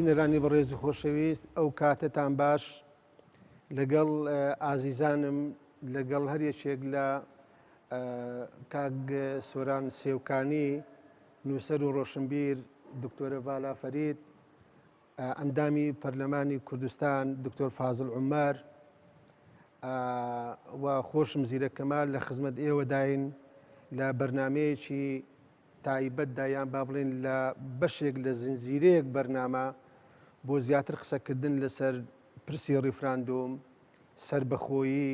بینەرانی بەڕێز و خۆشەویست ئەو کاتەتان باش لەگەڵ ئازیزانم لەگەڵ هەر یەکێک لە کاک سۆران سێوکانی نووسەر و ڕۆشنبیر دکتۆرە ڤالا فەرید ئەندامی پەرلەمانی کوردستان دکتۆر فازل عومەر و خۆشم زیرەک کەمال لە خزمەت ئێوەداین لە بەرنمەیەکی تایبەتدا یان با بڵێن لە بەشێک لە زنجیرەیەک بەرنامە بۆ زیاتر قسەکردن لەسەر پرسی ڕیفراندۆم، سەربەخۆیی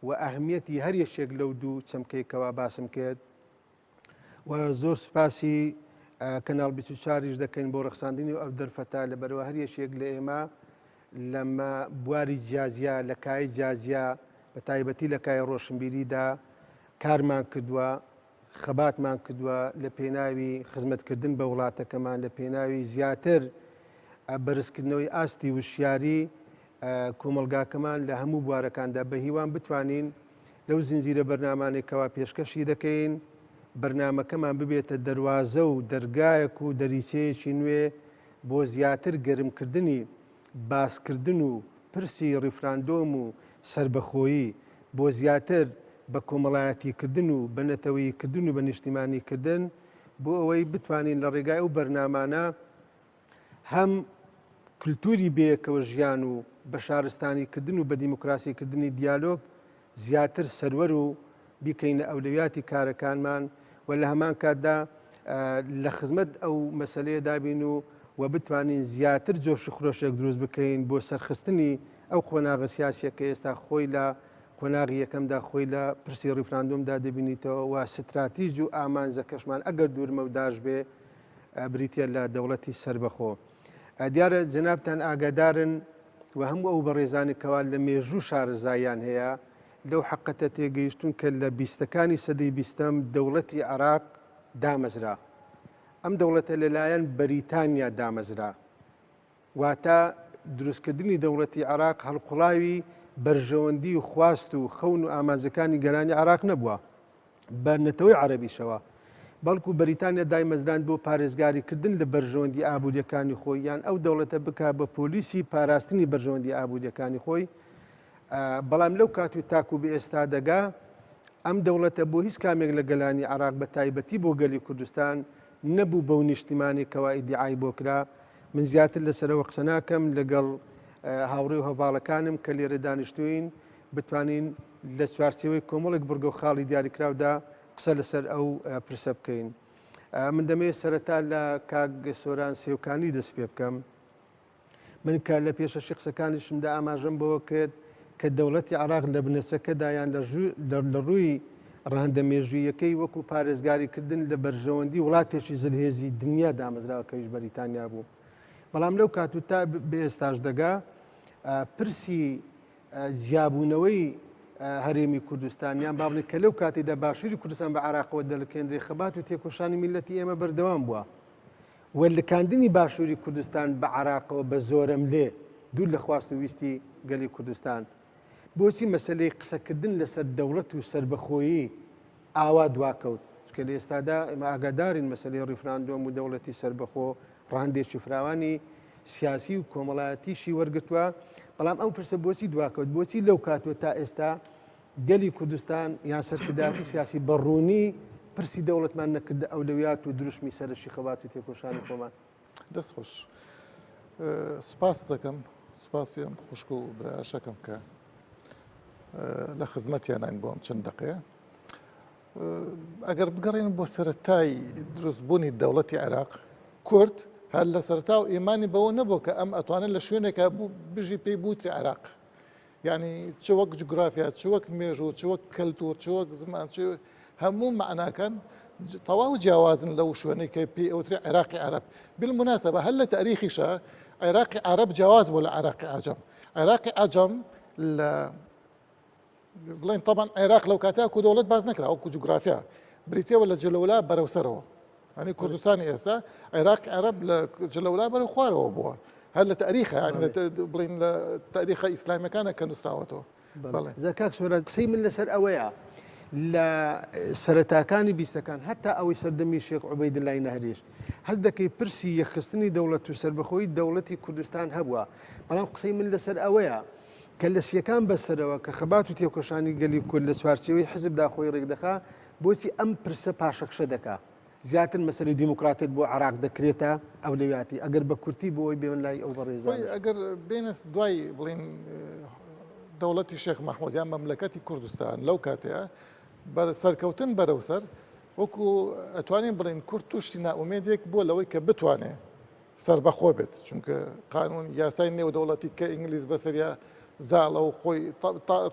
و ئەهمیەتی هەر یەکێک لەو دوو چەمکەی کەوا باسم کرد و زۆر سوپاسی کەناڵ 24 یش دەکەین بۆ ڕەخساندنی ئەو دەرفەتە لەبەرەوە هەر یەکێک لە ئێمە لەمە بواری جیاجیا لە کای جیاجیا بە تایبەتی لە کای ڕۆشنبیریدا کارمان کردووە خەباتمان کردووە لە پێناوی خزمەتکردن بە وڵاتەکەمان، لە پێناوی زیاتر بەرزکردنەوەی ئاستی وشیاری کۆمەڵگاکەمان لە هەموو بوارەکاندا بە هیوام بتوانین لەو زنجیرە بەرنامانەی کەوا پێشکەشی دەکەین بەرنامەکەمان ببێتە دەروازە و دەرگایەک و دەریچەیەکی نوێ بۆ زیاتر گەرمکردنی باسکردن و پرسی ڕیفراندۆم و سەربەخۆیی بۆ زیاتر بە کۆمەڵایەتیکردن و بە نەتەوەییکردن و بە نیشتیمانیکردن بۆ ئەوەی بتوانین لە ڕێگای ئەو بەرنامانە هەم کلتوری بەیەکەوە ژیان و بە شارستانیکردن و بە دیموکراسیکردنی دیالۆگ زیاتر سەروەر و بیکەینە ئەولەویاتی کارەکانمان و لە هەمان کاتدا لە خزمەت ئەو مەسلەیە دابین و و بتوانین زیاتر جۆش و خرۆشێک دروست بکەین بۆ سەرخستنی ئەو قۆناغە سیاسیە کە ئێستا خۆی لە قۆناغی یەکەمدا خۆی لە پرسی ڕیفراندۆمدا دەبینیتەوە و ستراتیج و ئامانجەکەشمان ئەگەر دوورمەوداش بێ بریتە لە دەوڵەتی سربەخۆ. دیارە جەنابتان ئاگادارن و هەموو ئەو بەڕێزانی کەوا لە مێژوو شارەزاییان هەیە لەو حەقەتە تێگەیشتون کە لە بیستەکانی سەدەی بیستەم دەوڵەتی عێراق دامەزرا. ئەم دەوڵەتە لەلایەن بەریتانیا دامەزرا. واتە دروستکردنی دەوڵەتی عێراق هەڵقوڵاوی بەرژەوەندی و خواست و خەون و ئامانجەکانی گەلانی عێراق نەبووە. بە نەتەوەی عەرەبیشەوە، بەڵکو بەریتانیا دایمەزراند بۆ پارێزگاریکردن لە بەرژەوەندی ئابووریەکانی خۆی یان ئەو دەوڵەتە بکا بە پۆلیسی پاراستنی بەرژەوەندی ئابووریەکانی خۆی بەڵام لەو کات و تاکو بە ئێستا دەگا ئەم دەوڵەتە بۆ هیچ کامێک لە گەلانی عراق بە تایبەتی بۆ گەلی کوردستان نەبوو بەو نیشتیمانی کەوا ئیدعای بۆ کرا من زیاتر لەسەرەوە قسە ناکەم لەگەڵ هاوڕێ و هەڤاڵەکانم کە لێرە دانیشتوین بتوانین لە چوارچێوەی کۆمەڵێک بڕگە و خاڵی دیاریکراودا قسە لەسەر ئەو پرسە بکەین. من دەمەوێت سەرەتا لە کاک سۆران سێوکانی دەست پێ بکەم. من کە لە پێشەشی قسەکانیشمدا ئاماژەم بەوە کرد کە دەوڵەتی عراق لە بنەچەکەدا یان لە ڕووی ڕەهەندە مێژوویەکەی وەکو پارێزگاریکردن لە بەرژەوەندی وڵاتێکی زلهێزی دنیا دامەزراوە کەویش بەریتانیا بوو. بەڵام لەو کات و تا بە ئێستاش دەگا پرسی جیابوونەوەی هەرێمی کوردستان یان با بڵێین کە لەو کاتێدا باشووری کوردستان بە عراقەوە دەلکێنرێ خەبات و تێکۆشانی میللەتی ئێمە بەردەوام بووە و لکاندنی باشووری کوردستان بە عراقەوە بە زۆرەملێ دوور لە خواست و ویستی گەلی کوردستان بۆچی مەسلەی قسەکردن لەسەر دەوڵەت و سربەخۆیی ئاوا دواکەوت چونکە لە ئێستادا ئێمە ئاگادارین مەسەلەی ڕیفراندۆم و دەوڵەتی سەربەخۆ ڕەهەندێکی فراوانی سیاسی و کۆمەڵایەتیشی وەرگتووە بەڵام ئەو پرسە بۆچی دواکەوت بۆچی لەو کاتوە تا ئێستا گەلی کوردستان یان سەرکردایەتی سیاسی بە ڕوونی پرسی دەوڵەتمان نەکردە ئەولەویات و دروشمی سەرەکی خەبات و تێکۆشانی خۆمان دەست خۆش سوپاس دەکەم سوپاسی ئەم خوشک و براشەکەم کە لە خزمەتیانین بۆ ئەم چەند دقەیە ئەگەر بگەڕێن بۆ سەرەتای دروستبوونی دەوڵەتی عێراق کورد هەر لە سەرتا و ئیمانی بەوە نەبوو کە ئەم ئەتوانێت لە شوێنێکە بژی پێی بوتری عێراق یعنی چ وەک جوگرافیا چ وەک مێژوو چ وەک کەلتور چ وەک زمان چ هەموو معناکان تەواو جیاوازن لەو شوێنەی کە پێی ئەوترێ عێراقی عەرەب بالمناسبە هەر لە تاریخیشە عێراقی عەرەب جیاواز بوو لە عێراقی عەجەم عێراقی عەجەم لە بڵێن طبعا عێراق لەو کاتە کو دەوڵەت باز نەکرا وەکو جوگرافیا بریتەوە لە جلەولا بەرەو سەرەوە ئەنی کوردستانی ئێستا عێراق عەرەب لە جلەولا بەرەو خوارەوە بووە هەر لە تاریخە بڵین لە تاریخە ئیسلامیەکانە کە نووسراوەتەوە بەڵێ جا کاک سۆران قسەی من لەسەر ئەوەیە. لە سەرەتاکانی بیستەکان هەتا ئەوەی سەردەمی شێخ عوبەیدلای نەهریش هەست دەکەی پرسی یەکخستنی دەوڵەت و سەربەخۆی دەوڵەتی کوردستان هەبووە، بەڵام قسەی من لەسەر ئەوەیە کە لە سیەکان بەسەرەوە کە خەبات و تێکۆشانی گەلی کورد لە چوارچێوەی حزبدا خۆی ڕێکدەخا، بۆچی ئەم پرسە پاشەکشە دەکا؟ زیاتر مەسەلەی دیموکراتیەت بۆ عێراق دەکرێتە ئەولەویاتی ئەگەر بە کورتی بۆ ئەوەی بێن لای ئەو خۆی بەڕێزانەش. ئەگەر بێنە دوای بڵێین دەوڵەتی شێخ مەحمود یان مەملەکەتی کوردستان لەو کاتەیە بەر سەرکەوتن بەرەو سەر وەکو ئەتوانین بڵێین کورد تووشی نائومێدێک بووە لەوەی کە بتوانێ سەربەخۆ بێت چونکە قانون یاسای نێودەوڵەتی کە ئینگلیز بەسەریا زاڵە و خۆی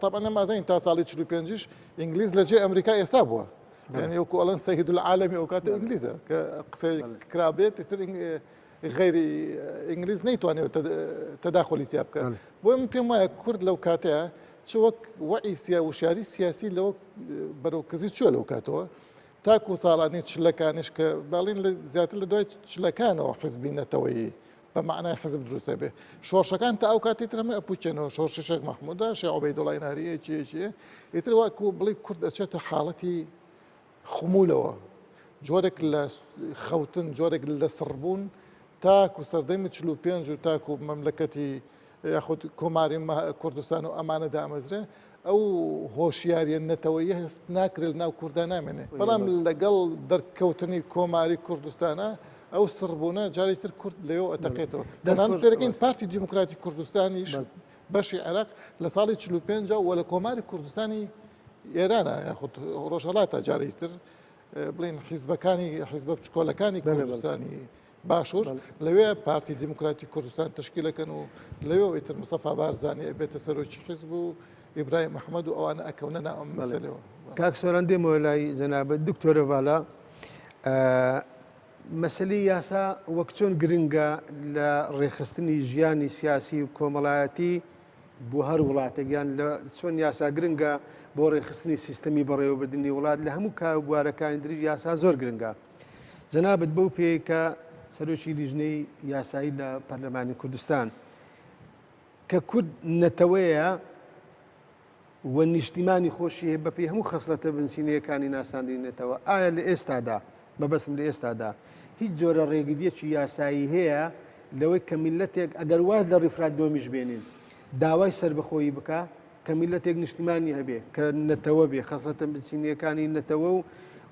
تەبعەن ئەمازانین تا ساڵی 45یش ئینگلیز لە جێ ئەمریکا ئێستا بووە یعنی وەکو ئەڵەن سەید العالمی ئەو کاتە ئینگلیزە کە قسەی کرابێت تر غەیری ئینگلیز نەیتوانێت تەداخلی تیا بکات بۆ من پێم وایە کورد لەو کاتەیە چ وەک وەعی سیا وشیاری سیاسی لەوە بەرەو کزی چوە لەو کاتەوە تاکو ساڵانی چلەکانیش کە باڵین لە زیاتر لە دوای چلەکانەوە حزبی نەتەوەیی بە مەعنای حزب دروستە بێ شۆڕشەکان تا ئەو کاتی تر هەمووی ئەپوچێنەوە شۆڕشی شێخ مەحموودە شێخ عوبەیدوڵای نەهری یەکی یەکی ئیتر وەکو بڵێ کورد ئەچێتە حاڵەتی خمولەوە جۆرێک لە خەوتن جۆرێک لە سڕبوون تاکو سەردەمی 45 و تاکو مەملەکەتی یاخود کۆماری کوردستان و ئەمانە دامەزرێ ئەو هۆشیاریە نەتەوەییە هەست ناکرێت لەناو کوردا نامێنێ بەڵام لەگەڵ دەرکەوتنی کۆماری کوردستانە ئەو سڕبوونە جارێکی تر کورد لەوێ ئەتەقێتەوە دەنان سەرەکەین پارتی دیموکراتی کوردستانیش بەشی عێراق لە ساڵی 45 و لە کۆماری کوردستانی ئێرانە یاخود ڕۆژهەڵاتە جارێکی تر بڵین حیزبەکانی حیزبە بچکۆلەکانی کوردستانی باشوور لەوێ پارتی دیموکراتی کوردستان تەشکیلەکەن و لەوێ ئیتر مستەفا بارزانی ئەبێتە سەرۆکی حیزب و ئیبراهیم ئەحمەد و ئەوانە ئەکەونە ناو ئەم مەسەلەوە. کاک سۆران دێمەوە لای جەنابت دکتۆرە ڤالا مەسەلەی یاسا وەک چۆن گرنگە لە ڕێکخستنی ژیانی سیاسی و کۆمەڵایەتی بۆ هەر وڵاتێک یان لە چۆن یاسا گرنگە بۆ ڕێکخستنی سیستەمی بەڕێوەبردنی وڵات لە هەموو کار و بوارەکانی دری یاسا زۆر گرنگە جەنابت بەو پێیەی کە سەرۆکی لیژنەی یاسایی لە پەرلەمانی کوردستان کە کورد نەتەوەیە و نیشتیمانی خۆشی هەیە بەپێی هەموو خەسڵەتە بنچینەیەکانی ناساندنی نەتەوە ئایا لە ئێستادا مەبەستم لە ئێستادا هیچ جۆرە ڕێگریەکی یاسایی هەیە لەوەی کە میلەتێک ئەگەر واز لە ڕیفراندۆمیش بێنین داوای سەربەخۆیی بکە کە میللەتێک نیشتیمانی هەبێ، کە نەتەوە بێ، خەسڵەتە بنچینەیەکانی نەتەوە و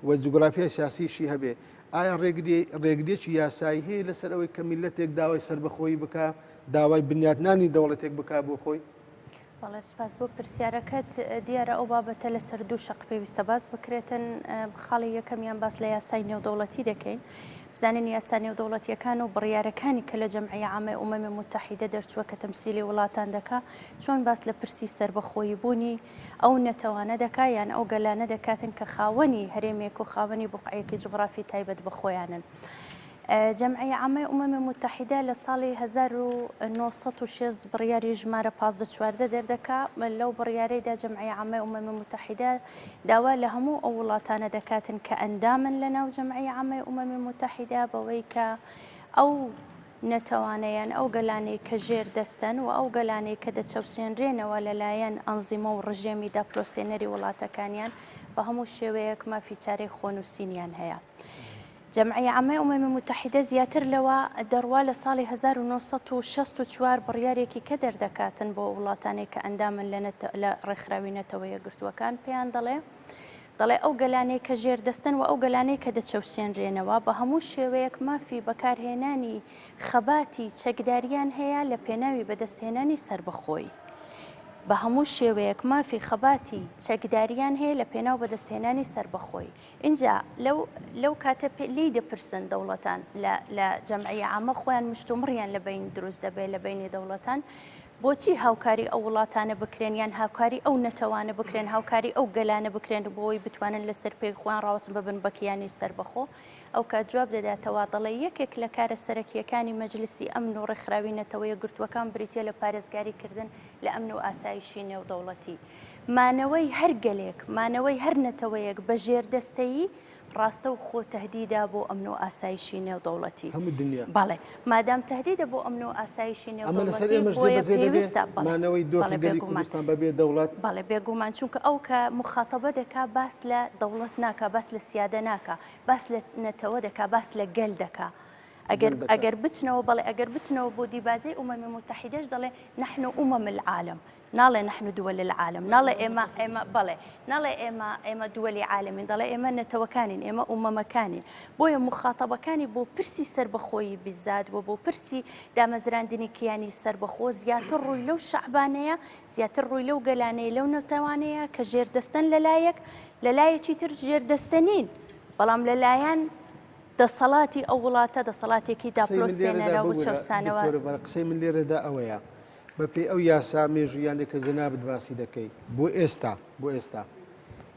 و جوگرافیای سیاسیشی هەبێ، ئایا ڕێگری ڕێگریەکی یاسایی هەیە لەسەر ئەوەی کە میللەتێک داوای سەربەخۆیی بکا، داوای بنیاتنانی دەوڵەتێک بکا بۆ خۆی؟ بەڵێ سوپاس بۆ پرسیارەکەت. دیارە ئەو بابەتە لەسەر دوو شەق پێویستە باس بکرێتن. خاڵی یەکەمیان باس لە یاسای نێودەوڵەتی دەکەین. بزانین یاسا نێودەوڵەتییەکان و بڕیارەکانی کە لە جەمعیە عامەی ئومەمی موتەحیدە دەرچووە کە تەمسیلی وڵاتان دەکا چۆن باس لە پرسی سەربەخۆیی بوونی ئەو نەتەوانە دەکا یان ئەو گەلانە دەکاتن کە خاوەنی هەرێمێک و خاوەنی بوقعەیەکی جوغرافی تایبەت بە خۆیانن. جەمعیە عامەی ئومەمی موتەحیدە لە ساڵی 1960 بڕیاری ژمارە 1514 دەردەکا لەو بڕیارەیدا جەمعیە عامەی ئومەمی موتەحیدە داوا لە هەموو ئەو وڵاتانە دەکاتن کە ئەندامن لە ناو جەمعیە عامەی ئومەمی موتەحیدە بەوەی کە ئەو نەتەوانە یان ئەو گەلانەی کە ژێر دەستەن و ئەو گەلانەی کە دەچەوسێنرێنەوە لە لایەن ئەنزیمە و ڕژێمی داپلۆسێنەری وڵاتەکانیان بە هەموو شێوەیەک مافی چارەی خۆنووسینیان هەیە. جەمعیە عامەی ئومەمی موتەحیدە زیاتر لەوە دەڕوا لە ساڵی 1964 بڕیارێکی کە دەردەکاتن بۆ وڵاتانێک کە ئەندامن لە لە ڕێکخراوی نەتەوە یەکگرتووەکان پێیان دەڵێ دەڵێ ئەو گەلانەی کە ژێردەستن و ئەو گەلانەی کە دەچەوسێنرێنەوە بە هەموو شێوەیەک مافی بەکارهێنانی خەباتی چەکداریان هەیە لە پێناوی بەدەستهێنانی سەربەخۆیی. بە هەموو شێوەیەک مافی خەباتی چەکداریان هەیە لە پێناو بەدەستهێنانی سەربەخۆیی. ئینجا لەو لەو کاتە پێ لێی دەپرسن دەوڵەتان لە لە جەمعیە عامە خۆیان مشتومڕیان لە بەین دروست دەبێ لە بەینی دەوڵەتان بۆچی هاوکاری ئەو وڵاتانە بکرێن یان هاوکاری ئەو نەتەوانە بکرێن هاوکاری ئەو گەلانە بکرێن بۆی بتوانن لەسەر پێی خۆیان ڕاوەستن ببن بە کیانی سەربەخۆ ئەو کات جواب دەداتەوە دەڵێ یەکێک لە کارە سەرەکییەکانی مەجلسی ئەمن و ڕێکخراوی نەتەوە یەکگرتووەکان بریتییە لە پارێزگاری کردن لە ئەمن و ئاسایشی نێودەوڵەتی. مانەوەی هەر گەلێک، مانەوەی هەر نەتەوەیەک بە ژێردەستەیی ڕاستەوخۆ تەهدیدە بۆ ئەمن و ئاسایشی نێودەوڵەتی. هەموو دنیا. بەڵێ. مادام تەهدیدە بۆ ئەمن و ئاسایشی ئەمە لەسەر نێودەوڵەتی ئێمەش بۆیە جێبەجێ دەبێ؟ پێویستە بەڵێ. مانەوەی دۆخی بەڵێ گەلی بێگومان. کوردستان بەبێ دەوڵەت؟ بەڵێ بێگومان چونکە ئەو کە موخاتەبە دەکا باس لە دەوڵەت ناکا باس لە سیادە ناکا باس لە نەتەوە دەکا باس لە گەل دەکا. ئەگەر گەل دەکا. ئەگەر بچنەوە بەڵێ ئەگەر بچنەوە بۆ دیباجەی ئومەمی موتەحیدەش دەڵێ نحن أمم العالم ناڵێ نحن دول العالم ناڵێ ئێمە ئێمە بەڵێ ناڵێ ئێمە ئێمە دووەلی عالمین دەڵێ ئێمە نەتەوەکانین ئێمە ئومەمەکانین بۆیە مخاتەبەکانی بۆ پرسی سەربەخۆیی بیزاد و بۆ پرسی دامەزراندنی کیانی سەربەخۆ زیاتر ڕووی لەو شەعبانەیە زیاتر ڕووی لەو گەلانەیە لەو نەتەوانەیە کە ژێردەستەن لەلایەک لەلایەکی تر ژێردەستە نین بەڵام لەلایەن دەسەڵاتی ئەو وڵاتە دەسەڵاتێکی قسەی من لێرەدا داپلۆسێنەرە و ببورە چەوسانەوە. دکتۆرە بەڕێز قسەی من لێرەدا ئەوەیە بەپێی ئەو یاسا مێژوویانەی کە جەنابت باسی دەکەی بۆ ئێستا بۆ ئێستا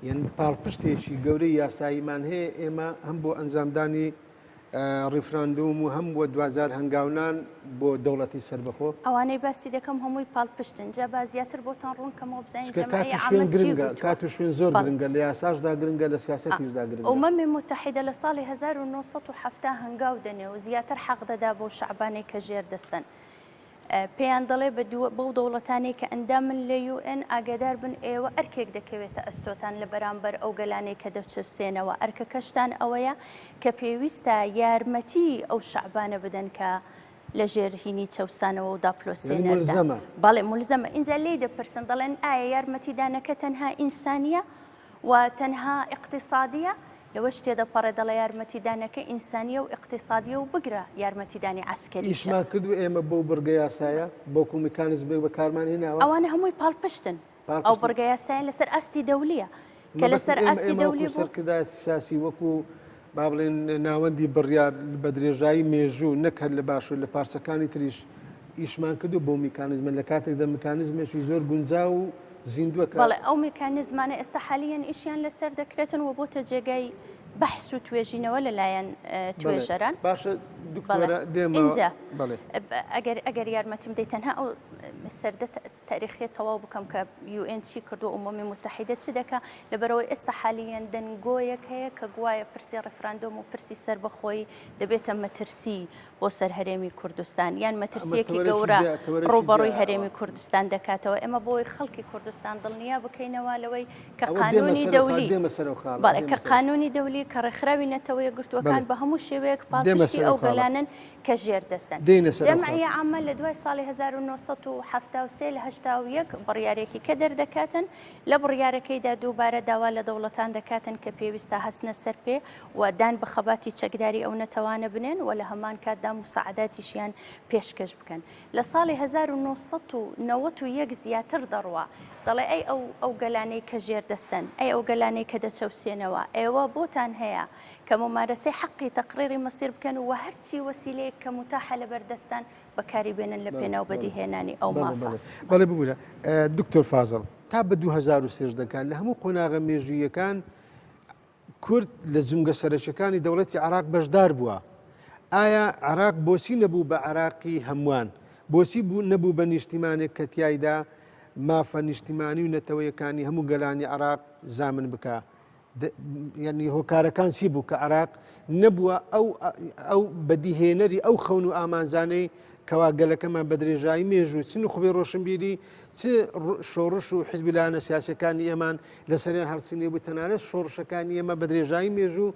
یەن پاڵپشتێکی گەورەی یاساییمان هەیە ئێمە هەم بۆ ئەنجامدانی ڕیفراندوم و هەم بۆ دواجار هەنگاونان بۆ دەوڵەتی سەربەخۆ. ئەوانەی باسی دەکەم هەمووی پاڵپشتن جا با زیاتر بۆتان ڕوون کەمەوە بزانین چونکە کات جەمعیە و شوێن عامە چی گرنگە گوتووە. کات و شوێن زۆر بەڵێ. گرنگە لە یاساشدا گرنگە لە سیاسەتیشدا گرنگە. ئومەمی موتەحیدە لە ساڵی 1970 هەنگاو دەنێ و زیاتر حەق دەدا بەو شەعبانەی کە ژێردەستەن. پێیان دەڵێ بە دووە بەو دەوڵەتانەی کە ئەندامن لە UN ئاگادار بن ئێوە ئەرکێک دەکەوێتە ئەستۆتان لە بەرامبەر ئەو گەلانەی کە دەچەوسێنەوە ئەرکەکەشتان ئەوەیە کە پێویستە یارمەتی ئەو شەعبانە بدەن کە لە ژێر هینی چەوسانەوە و داپلۆسێنەردا بەڵێ ملزەمە ئینجا لێی دەپرسن دەڵێن ئایا یارمەتیدانەکە تەنها ئینسانیە و تەنها ئیقتیسادیە لەوەش تێدەپەڕێ دەڵێ یارمەتیدانەکە ئینسانیە و ئیقتیسادیە و بگرە یارمەتیدانی عەسکەریشە. ئیشمان کردووە ئێمە بەو بڕگە یاسایە بەوکو میکانیزمێک بەکارمان هێناوە. ئەوانە هەمووی پاڵپشتن. ئەو بڕگە یاسایە لەسەر ئاستی دەولیە. کە لەسەر ئاستی دەولی بوو. سەرکردایەتی سیاسی وەکو با بڵێن ناوەندی بڕیار بە درێژایی مێژوو نەک هەر لە باشوور لە پارچەکانی تریش ئیشمان کردو بۆ میکانیزمە لە کاتێکدا میکانیزمێکی زۆر گونجاو و زیندووە کە. بەڵێ ئەو میکانیزمانە ئێستا حالیەن ئیشیان لەسەر دەکرێتن و بۆتە جێگای بەحس و توێژینەوە لەلایەن توێژەران. باشە دکتۆرە دێمەوە. ئینجا ئەگەر ئەگەر یارمەتیم دەی تەنها ئەو سەردە تاریخیە تەواو بکەم کە UN چی کردووە ئومەمی موتەحیدە چ دەکا لەبەرئەوەی ئێستا حالیەن دەنگۆیەک هەیە کە گوایە پرسی ڕیفراندۆم و پرسی سەربەخۆیی دەبێتە مەترسی بۆ سەر هەرێمی کوردستان یان مەترسیەکی گەورە ڕووبەڕووی هەرێمی کوردستان دەکاتەوە ئێمە بۆی خەڵکی کوردستان دڵنیا بکەینەوە لەوەی کە قانونی دەولی بەڵێ کە قانونی دەولی کە ڕێکخراوی نەتەوە یەکگرتووەکان بە هەموو شێوەیەک پاڵپشتی ئەو گەلانن کە ژێر دەستن جەمعیە عامە لە دوای ساڵی 1973 لە 81 بڕیارێکی کە دەردەکاتن لە بڕیارەکەیدا دووبارە داوا لە دەوڵەتان دەکاتن کە پێویستە هەستنە سەر پێ و دان بە خەباتی چەکداری ئەو نەتەوانە بنێن و لە هەمان کاتدا موساعداتیشیان پێشکەش بکەن. لە ساڵی 1991 زیاتر دەڕوا، دەڵێ ئەی ئەو ئەو گەلانەی کە ژێردەستەن، ئەی ئەو گەلانەی کە دەچەوسێنەوە، ئێوە بۆتان هەیە کە مومارەسەی حەقی تەقریری مەسیر بکەن و هەرچی وەسیلەیەک کە موتاحە لەبەر دەستتان بەکاری بێنن لە پێناو بەدیهێنانی ئەو مافە. بەڵێ ببورە دکتۆر فازڵ، تا بە 2013 دەکات لە هەموو قۆناغە مێژوویەکان کورد لە جومگە سەرەکیەکانی دەوڵەتی عێراق بەشدار بووە. ئایا عێراق بۆچی نەبوو بە عێراقی هەمووان؟ بۆچی بوو نەبوو بە نیشتیمانێک کە تیایدا مافە نیشتیمانی و نەتەوەیەکانی هەموو گەلانی عێراق زامن بکا؟ یعنی هۆکارەکان چی بوو کە عێراق نەبووە ئەو ئەو بەدیهێنەری ئەو خەون و ئامانجانەی کەوا گەلەکەمان بە درێژایی مێژوو چ نوخبەی ڕۆشنبیری چ شۆڕش و حزبی لایەنە سیاسەکانی ئێمان لەسەریان هەڵچنی بوو تەنانەت شۆڕشەکانی ئێمە بە درێژایی مێژوو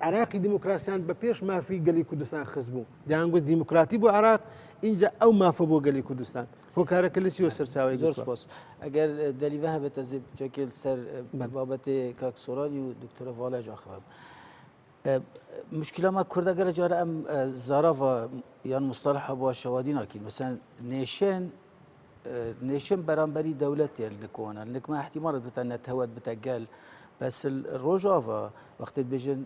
عراقی دیموکراسیان بە پێش مافی گەلی کوردستان خست بوو دەیانگوت دیموکراتی بۆ عراق اینجا ئەو مافە بۆ گەلی کوردستان هۆکارەکە لە چیوە سەرچاوی زۆر سپاس ئەگەر دەلیڤە هەبێتە زێ بچەکێل سەر بابەتێ کاک سۆرانی و دکتۆرە ڤاڵە جاخەوە مشکلە ما کوردە گەلە جارە ئەم زاراڤ یان مصطلح بۆ شەوادی ناکەین مثلا nation nation بەرامبەری دەولەتێ لکۆنە لکمە احتیمالت بتە نەتەوەت بتە گەل بەس ڕۆژاڤا وەختێ بێژن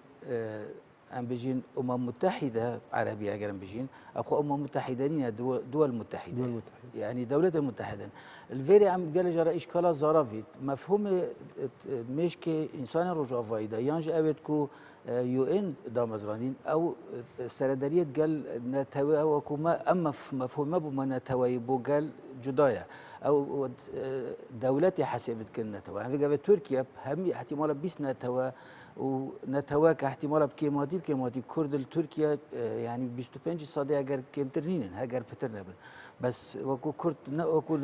ئەم بژین ئومە متحدە عەربی ئەگەرم بژین ئەخۆ ئومە متحدە نیە دول متحدە یعنی دولت متحدن الفێری ئەم گەلە جارە ئیشکالا زاراڤیت مفهوم مێشکی ئینسانی ڕۆژاڤاییدا یانژ ئەوێت کو UN دامەزراندین ئەو سەرەدەریت گەل نەتەوە وەکو مە ئەم مەفهومە بوو مە نەتەوەیی بۆ گەل جودایە ئەو دەولەتی حەسێب دکردن نەتەوە هەنگە گەێ تورکیا هەمی احتیمالە 20 نەتەوە و نەتەوە کە احتیمالە بکێماتی بکێماتی کورد تورکیا ینی 25 سادە ئەگەر کێمتر نینن هەگەر پتر نەبن بەس وەکو کورد وەکو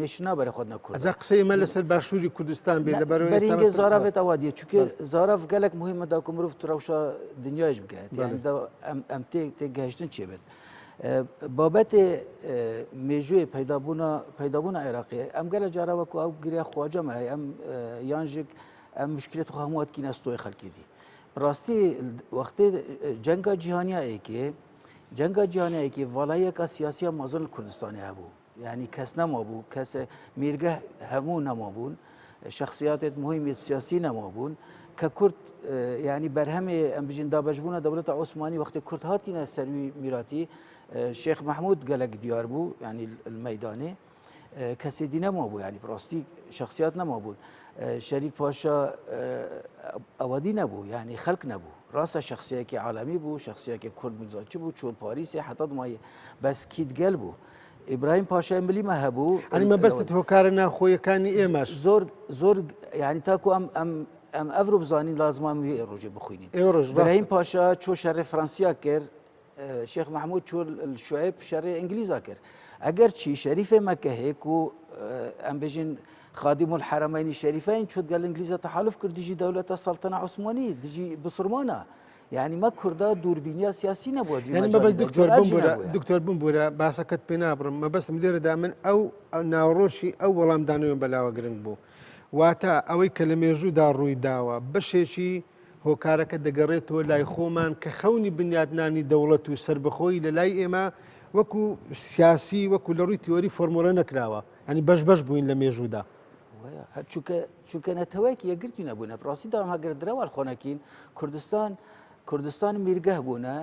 نێشنا بەرە خۆت نەکورد ئەزا قسەی مە لەسەر باشووری کوردستان بێ لە بەرەوەی بەرینگە زاراڤێت ئەوە دیە چونکە زاراڤ گەلک مهمە داکو مرۆڤ ڕەوشە دنیایش بگات یعنی ئەم تێ تێگەهشتن چێ بێت. بابەتێ مێژووی پەیدابوونا پەیدابوونا عێراقی ئەم گەلە جارە وەکو ئەو گریا خواجەمە هەیە ئەم یانژێک ئەم مشکلێت خۆ هەمووات کینە ستۆی خەلکی دی بڕاستی وەختێ جەنگا جیهانیا ئێکێ جەنگا جیهانیا ئێکێ ڤاڵاییەکە سیاسیە مەزن لە کوردستانی هەبوو یعنی کەس نەمابوو کەس میرگە هەموو نەمابوون شخصیاتێت مهمێت سیاسی نەمابوون کە کورد ینی بەرهەمێ ئەم بژین دابەشبوونە دەوڵەتە عوسمانی وەختی کورد هاتینە سەروی میراتی شێخ مححمود گەلک دیار بوو ینی مەدانێ کەسێ دی نەمابوو ینی بڕاستی شخصیات نەمابوون شەریف پاشا ئەوەدی نەبوو ینی خەلک نەبوو ڕاستە شخصیەکی عالمی بوو شخصیەکی کورد بزان چ بوو چۆن پاریسێ حتا دومایە بەس کیت گەل بوو ئیبراهیم پاشای ملیمە هەبوو ئەنی مەبەستت هۆکارە ناخۆیەکانی ئێمەش زۆر زۆر ینی تاکو ئەم ئەم ئەم ئەڤرۆ بزانین لازمان وێ ڕۆژێ بخوێنین ئیبراهیم پاشا چۆ شەڕێ فەرەنسیا کرد شێخ مححمود چۆ شعێب شەڕێ ئینگلیزا کرد ئەگەر چی شەریفێ مەکە هەیەک و ئەم بێژین خادم الحرمین شەریفین چۆت گەل ئینگلیزا تەحالف کرد دژی دەولەتە سەڵتەنە عوسمانی دژی بسرمانە یعنی مە کوردا دووربینیا سیاسی نەبووە یعنی مەبەست دکتۆر بمبورە دکتۆر بمبورە باسەکەت پێ نابڕم مەبەستم لێرەدا من ئەو ناوەڕۆشی ئەو وەڵامدانەوەم بەلاوە گرنگ بوو واتە ئەوەی کە لە مێژوودا ڕووی داوە بەشێکی هۆکارەکە دەگەڕێتەوە لای خۆمان کە خەونی بنیاتنانی دەوڵەت و سربەخۆی لە لای ئێمە وەکو سیاسی وەکو لە ڕووی تیۆری فۆرمۆلە نەکراوە ئەنی بەش بەش بووین لە مێژوودا. چونکە چونکە نەتەوەیەکی یەکگرتوو نەبوونە بڕاستی دام هەگەر درەوە خۆنەکین کوردستان کوردستان میرگەه بوونە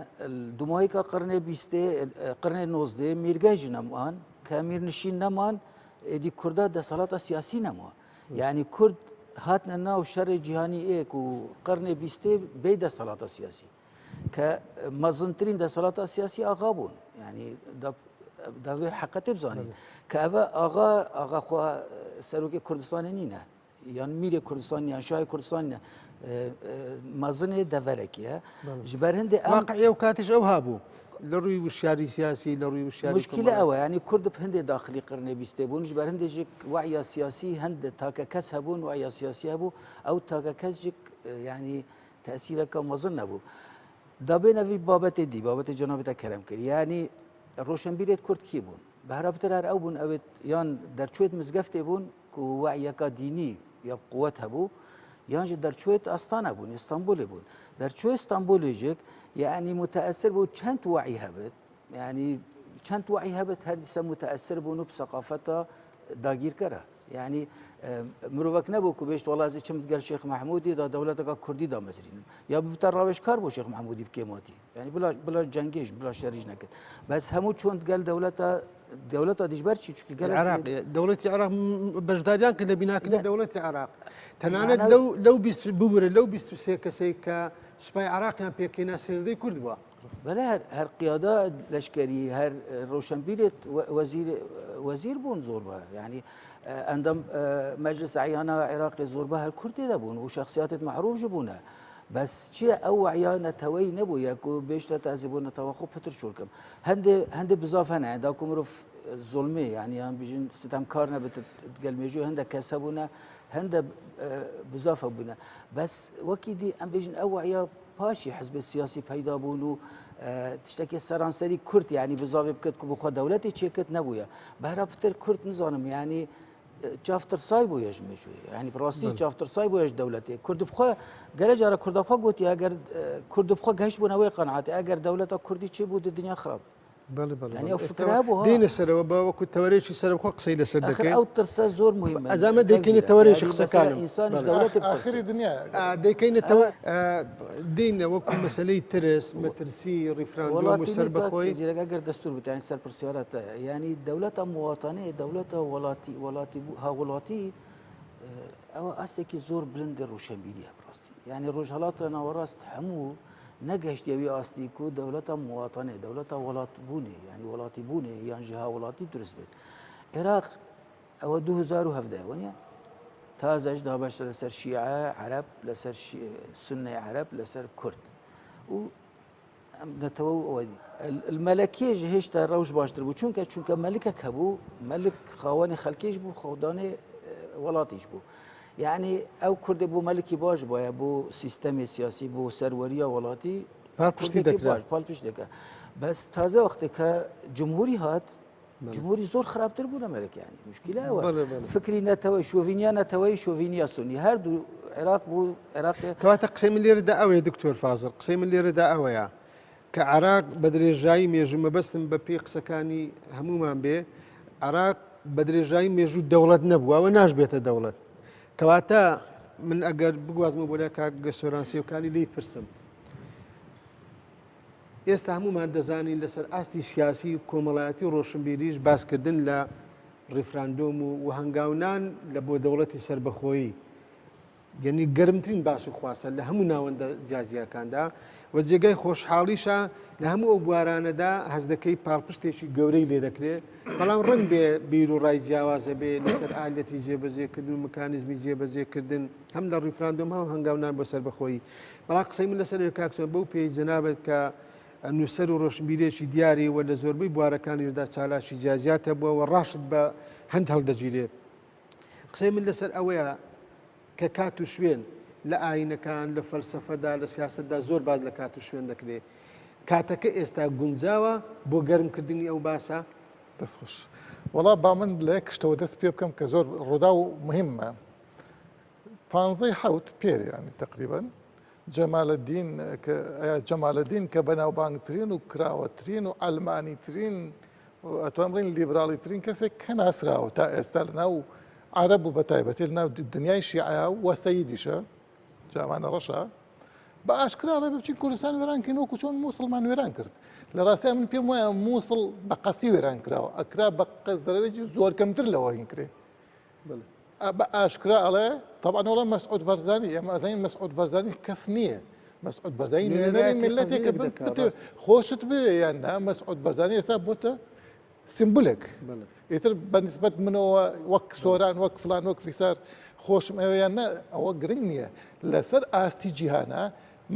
دومایکە قرنێ بیستێ قرنێ نۆزدێ میرگەی ژنەمان کە میرنشین نەمان ئێدی کووردا دەسەڵاتە سیاسی نەما یعنی کورد هاتنە ناو شەڕی جیهانی ئێک و قرنێ بیستێ بێ دەسەڵاتە سیاسی کە مەزنترین دەسەڵاتە سیاسی ئاغا بوون ینی داوێ حقەتی بزانین کە ئەوە ئاغا ئاغا خوا سەرۆکی کوردستانی نینە یان میرێ کوردستان یان شای کوردستان مەزنێ دەڤەرەکیە ji ber هەندێ واقعی ئەو کاتیش ئەو هابوو لە ڕووی وشیاری سیاسی لە ڕووی وشیاری مشکلە ئەوە ینی کورد هەندێ داخلی قرنێ بیستێ بوون ji ber هەندێک وعیا سیاسی هەندێک تاکە کەس هەبوون وعیا سیاسی هەبوو ئەو تاکە کەسێک ینی تەئسیرەکە مەزن نەبوو. دابێنە ڤی بابەتێ دی، بابەتێ جەنابی تە کەرەم کرد. یانی ڕۆشنبیرێت کورد کی بوون؟ بەهرابتر هەر ئەو بوون ئەوێت یان دەرچوێت مزگەفتێ بوون کو وعیەکە دینی یا قوت هەبوو یانژ دەرچوێت ئاستانە بوون ئیستانبولێ بوون دەرچوێ ئیستانبولێژێک یعنی متأثر بوو چەند وعی هەبێت یعنی چەند وعی هەبێت هەر دیسە متأثر بوون و سەقافەتە داگیرکەرە یعنی مرۆڤک نەبوو کو بێشت وەڵا ئەز چم گەل شێخ محمودی دا دەوڵەتەکە کوردی دامەزرینم یا ببتە ڕاوێژکار بۆ شێخ محمودی بکێماتی یعنی بلا بلا جەنگێش بلا شەریش نەکرد بەس هەموو چۆن گەل دەوڵەتە دەوڵەتە دیژبەر چی چونکە گەل عراق دەوڵەتی عراق بەشداریان کرد لە بیناکردنی دەوڵەتی عراق تەنانەت لەو لەو ببورە لەو 23 کەسێک کە سوپای عراقیان پێکهێنا سێزدەی کورد بووە. بەڵێ هەر هەر قیادە لەشکری هەر ڕۆشنبیرێت وەزیر وەزیر بوون زۆر بە یعنی ئەندام مەجلس عیانە عێراقی زۆر بە هەر کورد تێدا بوون و شخصیاتت معروف بوونە بەس چییە ئەو وعیا نەتەوەی نەبوو یەک و بێشتە تازی بوو نەتەوە خۆ پتر شۆرکەم هەندێ هەندێ بزاف هەنە داکو مرۆڤ زۆڵمێ یعنی یان بژین ستەمکار نەبێت گەل مێژوو هەندە کەس هەبوونە هەندە بزافە بوونە بەس وەکی دی ئەم بێژن ئەو وعیا پاشی حزب سیاسی پەیدا بوون و تشتێکی سەرانسەری کورد یعنی بزاوێ بکرد کو بخوا دەولەتی چێکرد نەبووە بەهرا پتر کورد نزانم یعنی چافترسای بوو یش مێژووی یعنی بڕاستی چافترسای بوو یش دەولەتێ کورد بخوا گەلە جارە کوردەخوا گوتی ئەگەر کورد بخوا گەشت بوونەوەی قەنعاتی ئەگەر دەولەتە کوردی چێ بوو دنیا خراپ بەڵێ بەڵێ یعنی ئەو فکرە هەبوو دێنە سەرەوە بە وەکو تەوەرێکی سەربخۆ قسەی لەسەر دەکەین ئەو ترسە زۆر مهمە ئەزامە دەیکەینە تەوەرێکی قسەکانم ئینسانیش دەوڵەت ئاخری دنیا دەیکەینە تەوە دێینە وەکو مەسەلەی ترس مەترسی ڕیفراندۆم و سەربەخۆی زیرەکە گەر دەستور بتانی سەر پرسیارەتە ینی دەولەتە مواتانەیە دەولەتە وڵاتی وڵاتی هاوڵاتی ئەوە ئاستێکی زۆر بلندی ڕوشنبیریە بڕاستی یعنی ڕۆژهڵاتە ناوەڕاست هەموو نەگەشتیە وی ئاستی کو دەولەتا مواتەنێ دەولەتا وەڵات بوونێ یانی وەڵاتی بوونێ یان ژی هاوڵاتی دروست بێت. عێراق ئەوە 2017 وە نیە تازەش دابەشە لەسەر شیعە عەرەب لەسەر سنەی عەرەب لەسەر کورد و نەتەوە و ئەوە مەلەکێژ هێشتا ڕەوش باشتر بوو چونکە چونکە مەلکەک هەبوو مەلک خاوەنی خەلکێش بوو خۆدانێ وڵاتیش بوو یعنی ئەو کوردە بۆ مەلکی باش بایە بۆ سیستەمی سیاسی بۆ سەروەریە وڵاتی پاڵپشتی دەکرا پاڵپشت دەکە بەس تازە وەختێک کە جمهوری هات جمهوری زۆر خراپتر بوو لە مەلکیانی مشکلە ئەوە فکری نەتەوەی شۆڤینیا نەتەوەی شۆڤینیا سونی هەردوو عێراق بوو عێراق کەواتە قسەی من لێرەدا ئەوەیە دکتۆر فازڵ قسەی من لێرەدا ئەوەیە کە عێراق بە درێژایی مێژوو مەبەستم بە پێی قسەکانی هەمومان بێ عێراق بە درێژایی مێژوو دەوڵەت نەبووە و ناشبێتە دەوڵەت کەواتە من ئەگەر بگوازمە بۆ لای کاک سۆران سێوکانی لێی پرسم ئێستا هەمومان دەزانین لەسەر ئاستی سیاسی و کۆمەڵایەتی و ڕۆشنبیریش باسکردن لە ڕیفراندۆم و و هەنگاونان لە بۆ دەوڵەتی سەربەخۆیی یەنی گەرمترین باس و خواسە لە هەموو ناوەندە جیاجیاکاندا و جێگای خۆشحاڵیشە لە هەموو ئەو بوارانەدا هەست دەکەی پاڵپشتێکی گەورەی لێ دەکرێت بەڵام ڕەنگ بێ بیر و ڕای جیاوازە بێ لەسەر ئالەتی جێبەجێکردن و مکانیزمی جێبەجێکردن هەم لە ڕیفراندۆم هەم هەنگاونان بۆ سەربەخۆیی بەڵام قسەی من لەسەر کاک سۆران بەو پێی جەنابت کە نووسەر و ڕۆشنبیرێکی دیاری و لە زۆربەی بوارەکانیشدا چالاکی جیاجیات هەبووە و ڕاشت بە هەند هەڵدەگیرێ قسەی من لەسەر ئەوەیە کە کات و شوێن لە ئاینەکان لە فەلسەفەدا لە سیاسەتدا زۆر باس لە کات و شوێن دەکرێت کاتەکە ئێستا گونجاوە بۆ گەرمکردنی ئەو باسە؟ دەست خۆش. وەڵا با من لە یەک شتەوە دەست پێ بکەم کە زۆر ڕووداو مهمە. پانزەی حەوت پێر یانی تقریبا جەمالەدین کە جەمالەدین کە بەناوبانگترین و کراوەترین و عەلمانیترین ئەتوان بڵێین لیبراڵیترین کەسێک کە ناسراوە تا ئێستا لە ناو عەرەب و بە تایبەتی لە ناو دنیای شیعە و سەیدیشە جامانە ڕەشە بە ئاشکرا ڕێ بچین کوردستان وێران کەین وەکو چۆن مووسڵمان وێران کرد لە ڕاستیا من پێم وایە مووسڵ بە قەستی وێران کراوە ئەکرا بە زەرەرێکی زۆر کەمتر لەوە هین کرێ بە ئاشکرا ئەڵێ تەبعەن ئەڵێ مەسعود بەرزانی ئێمە ئەزانین مەسعود بەرزانی کەس نییە مەسعود بەرزانی نوێنەری میللەتێکە خۆشت بوێ یان نا مەسعود بەرزانی ئێستا بۆتە سیمبولێک ئیتر بە نسبەت منەوە وەک سۆران وەک فلان وەک فیسار خۆشم ئەوێ یان نا ئەوە گرنگ نییە لەسەر ئاستی جیهانە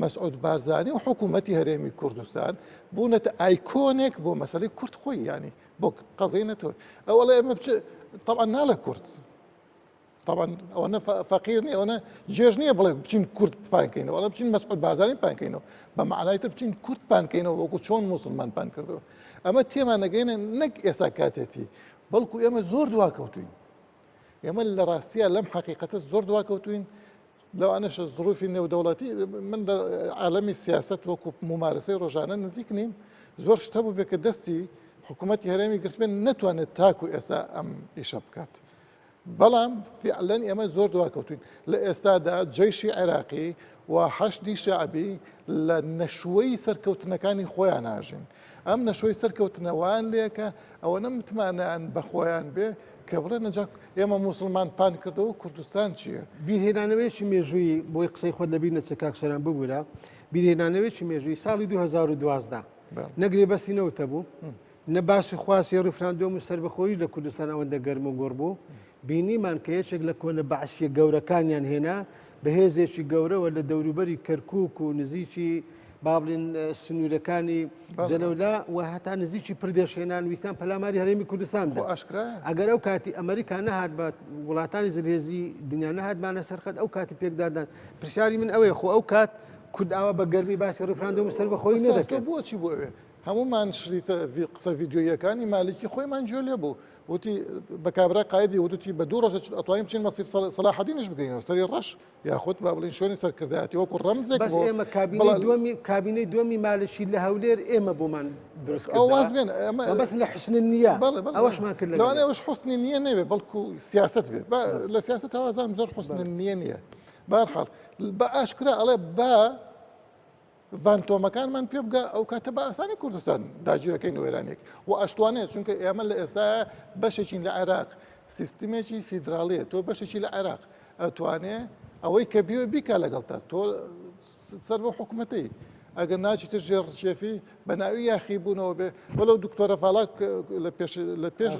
مەسعود بارزانی و حکوومەتی هەرێمی کوردستان بوونەتە ئایکۆنێک بۆ مەسەلەی کورد خۆی ینی بۆ قەزیەی نەتەوە ئەو ئەڵێ ئێمە بچ طبعا ناڵێ کورد طبعا ئەوەنە فەقیر نیە ئەوەنە جێژ نییە بڵێ بچین کورد پانکەینەوە ئەڵێ بچین مەسعود بارزانی پانکەینەوە بە معنای تر بچین کورد پانکەینەوە وەکو چۆن موسڵمان پان کردەوە ئەمە تێمان نەگەینە نەک ئێستا کاتێتی بەڵکو ئێمە زۆر دواکەوتوین ئێمە لە ڕاستیە لەم حقیقەتە زۆر دواکەوتوین لەوانەشە زروفی نێودەوڵەتی من لە عالەمی سیاسەت وەکو مومارەسەی ڕۆژانە نزیک نیم زۆر شت هەبوو بێ کە دەستی حکوومەتی هەرێمی گرتبێن نەتوانێت تاکو ئێستا ئەم ئیشە بکات بەڵام فعلەن ئێمە زۆر دواکەوتوین لە ئێستادا جەیشی عێراقی و حەشدی شەعبی لە نەشوەی سەرکەوتنەکانی خۆیان ئاژین ئەم نەشۆی سەرکەوتنە وایان لێکە ئەوەنە متمانەیان بە خۆیان بێ کە بڵێن ئەجا ئێمە موسڵمان پان کردەوە کوردستان چییە؟ بیرهێنانەوەیەکی مێژوویی بۆی قسەی خۆت لەبیر نەچێت کاک سۆران ببورە بیرهێنانەوەیەکی مێژوویی ساڵی 2012 نە گرێبەستی نەوت هەبوو نە باس و خواسی ڕیفراندۆم و سەربەخۆیی لە کوردستان ئەوەندە گەرم و گوڕ بوو بینیمان کە یەکێک لە کۆنە بەعسیە گەورەکانیان هێنا بە هێزێکی گەورەوە لە دەوروبەری کەرکوک و نزیکی با بڵێن سنوورەکانی جەلەولا و هەتا نزیکی پردێش هێنان ویستان پەلاماری هەرێمی کوردستان بۆ ئاشکرا ئەگەر ئەو کاتی ئەمریکا نەهات بە وڵاتانی زلهێزی دنیا نەهاتبانە سەرخەت ئەو کاتی پێکدادان پرسیاری من ئەوەیە خۆ ئەو کات کورد ئاوا بە گەرمی باسی ڕیفراندۆم سەربەخۆیی نەدەکرد بۆچی بۆ ئەوێ هەموومان شریتە قسە ڤیدیۆییەکانی مالیکی خۆیمان گوێ لێ بوو وتی بە کابرای قایدی وتوتی بە دوو ڕۆژ ئەتوانین بچین مەسیف سەلاحەدینیش بگرینەوە سەری ڕەش یاخود با بڵێین شوێنی سەرکردایەتی وەکو ڕەمزێک بەس ئێمە کابینەی دووەمی کابینەی دووەمی مالشی لە هەولێر ئێمە بۆمان دروست ئەو واز بێن ئێمە بەس لە حسن نییە ئەوەشمان کرد لەوانەیە ئەوەش حسنی نییە نەبێ بەڵکو سیاست بێ لە سیاست هەوازان زۆر حسن نییە نییە بارحاڵ بە ئاشکرا ئەڵێ با ڤانتۆمەکانمان پێ بگا ئەو کاتە بە ئاسانی کوردستان داگیرەکەین و ئێرانێک و ئەشتوانێت چونکە ئێمە لە ئێستا بەشێکین لە عێراق سیستمێکی فیدراڵیە تۆ بەشێکی لە عێراق ئەتوانێ ئەوەی کە بیوە بیکا لەگەڵتا تۆ سەر بە حکوومەتەی. ئەگەر ناچیتە ژێر ڕکێفی بە ناوی یاخی بوونەوە بێ وەلو دکتۆرە ڤالا لە پێش لە پێش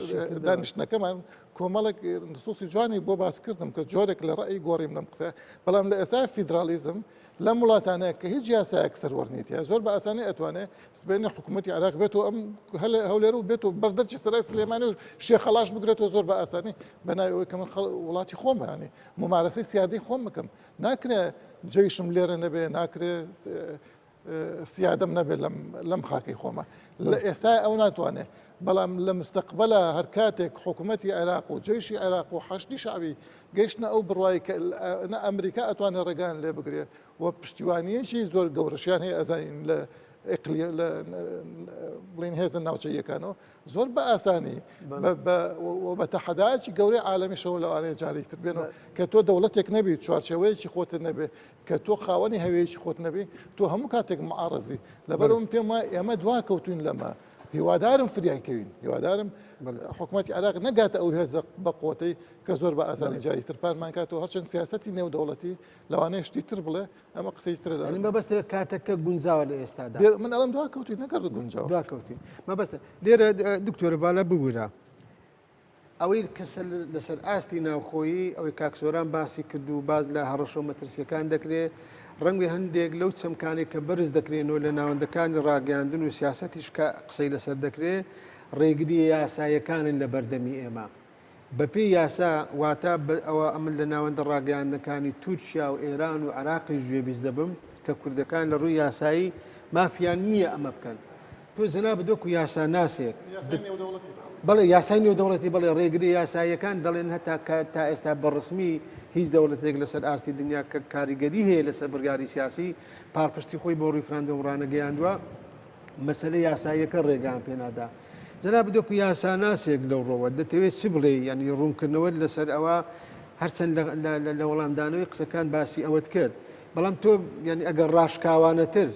دانیشتنەکەمان کۆمەڵێک نسوسی جوانی بۆ باس کردم کە جۆرێک لە ڕەئی گۆڕیم لەم قسە بەڵام لە ئێستا فیدراڵیزم لەم وڵاتانەیە کە هیچ یاسایەک سەروەر نیە زۆر بە ئاسانی ئەتوانێ سبێنێ حکوومەتی عراق بێت و ئەم هەولێر و بێت و بەردەرچی سەرای سلێمانی و شێخەڵاش بگرێتەوە زۆر بە ئاسانی بە ناوی ئەوەی کە من وڵاتی خۆمانی ممارەسەی سیادەی خۆم بکەم ناکرێ جەیشم لێرە نەبێ ناکرێ سیادەم نەبێت لەم خاکەی خۆمە لە ئێستا ئەو ناتوانێت بەڵام لە مستەقبلە هەر کاتێک حکوومەتی عێراق و جەیشی عێراق و حەشدی شەعبی گەیشتنە ئەو بڕوای کە نە ئەمریکا ئەتوانێت ڕێگان لێ بگرێ و پشتیوانیەکی زۆر گەورەشیان هەیە ئەزانین لە لە بڵین هێزە ناوچەیەکانەوە زۆر بە ئاسانی بە تەحەدایەکی گەورەی عالەمیشەوە لەوانەیە جارێکی تر بێنەوە کە تۆ دەوڵەتێک نەبی چوارچێوەیەکی خۆتت نەبێ کە تۆ خاوەنی هەوەیەکی خۆت نەبی تۆ هەموو کاتێک معارەزی لەبەرم پێم وایە ئێمە دوا کەوتوین لەمە هیوادارم فریای کەوین هیوادارم حکوومەتی عراق نەگاتە ئەو هێزە بە قوتەی کە زۆر بە ئاسانی جاری تر پارمان کاتەوە هەرچەند سیاستی نێودەوڵەتی لەوانەیە شتی تر بڵێ ئەمە قسەی ترە لە مەبەست کاتەکە گونجاوە لە ئێستادا من ئەڵم دوا کەوتی نەکرد گونجاوە دوا کەوتی مەبەست لێرە دکتۆرە بالا ببورە ئەوەی کە لەسەر ئاستی ناوخۆیی ئەوەی کاک سۆران باسی کرد و باس لە هەڕەشە و مەترسیەکان دەکرێت ڕەنگی هەندێک لەو چەمکانێک کە بەرز دەکرێنەوە لە ناوەندەکانی ڕاگەیاندن و سیاسەتیش کە قسەی لەسەر دەکرێت ڕێگری یاسایەکانن لە بەردەمی ئێمە بەپێی یاسا واتە ئەوە ئەمن لە ناوەندە ڕاگەیاندنەکانی تورکیا و ئێران و عێراقیش گوێبیست دەبم کە کوردەکان لە ڕووی یاسایی مافیان نییە ئەمە بکەن. تۆ جەنابت وەکو یاساناسێک بەڵێ یاسای نێودەوڵەتی بەڵێ ڕێگری یاساییەکان دەڵێن هەتا کە تا ئێستا بە ڕسمی هیچ دەوڵەتێک لەسەر ئاستی دنیا کە کاریگەری هەیە لەسەر بڕیاری سیاسی پاڵپشتی خۆی بۆ ڕیفراندۆم ڕانەگەیاندووە مەسەلە یاساییەکە ڕێگان پێنادا جەنابت وەکو یاساناسێک لەو ڕۆوە دەتەوێت چ بڵێ ینی ڕوونکردنەوە لەسەر ئەوە هەرچەند لە وەڵامدانەوەی قسەکان باسی ئەوەت کرد بەڵام تۆ یعنی ئەگەر ڕاشکاوانەتر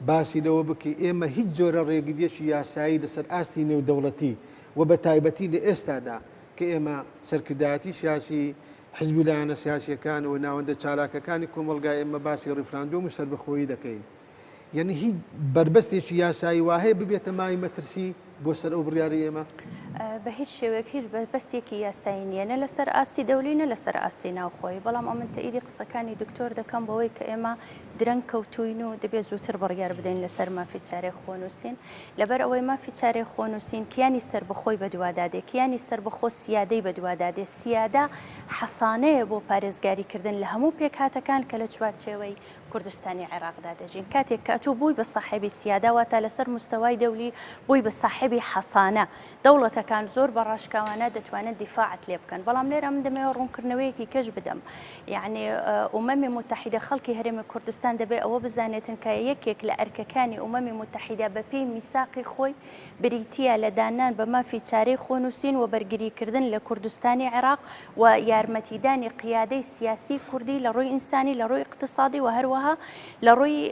باسی لەوە بکەی ئێمە هیچ جۆرە ڕێگریەکی یاسایی لەسەر ئاستی نێودەوڵەتی و بە تایبەتی لە ئێستادا کە ئێمە سەرکردایەتی سیاسی حزب و لایەنە سیاسیەکان و ناوەندە چالاکەکانی کۆمەڵگای ئێمە باسی ڕیفراندۆم و سەربەخۆیی دەکەین یعنی هیچ بەربەستێکی یاسایی واهەیە ببێتە مای مەترسی بۆ سەر ئەو بڕیارەی ئێمە؟ بە هیچ شێوەیەک هیچ بەربەستێکی یاسایی نییە نە لەسەر ئاستی دەولی نە لەسەر ئاستی ناوخۆیی بەڵام ئەمن تەئیدی قسەکانی دکتۆر دەکەم بەوەی کە ئێمە درەنگ کەوتووین و دەبێت زووتر بڕیار بدەین لەسەر مافی چارەی خۆنووسین لەبەر ئەوەی مافی چارەی خۆنووسین کیانی سەربەخۆی بەدوادا دێ کیانی سەربەخۆ سیادەی بەدوادا دێ سیادە حەسانەیە بۆ پارێزگاریکردن لە هەموو پێکهاتەکان کە لە چوارچێوەی کوردستانی عێراقدا دەژین کاتێک کە ئەتۆ بووی بە ساحێبی سیادە واتە لەسەر مستەوای دەولی بووی بە ساحێبی حەسانە دەوڵەتەکان زۆر بە ڕاشکاوانە دەتوانن دیفاعت لێ بکەن بەڵام لێرە من دەمەوێت ڕوونکردنەوەیەکی کەش بدەم یعنی ئومەمی موتەحیدە خەڵکی هەرێمی کوردستان دەبێ ئەوە بزانێتن کە یەکێک لە ئەرکەکانی ئومەمی موتەحیدە بەپێی میساقی خۆی بریتییە لە داننان بە مافی چارەی خۆنووسین و بەرگریکردن لە کوردستانی عێراق و یارمەتیدانی قیادەی سیاسی کوردی لە ڕووی ئینسانی لە ڕووی ئیقتسادی و هەروەها لە ڕووی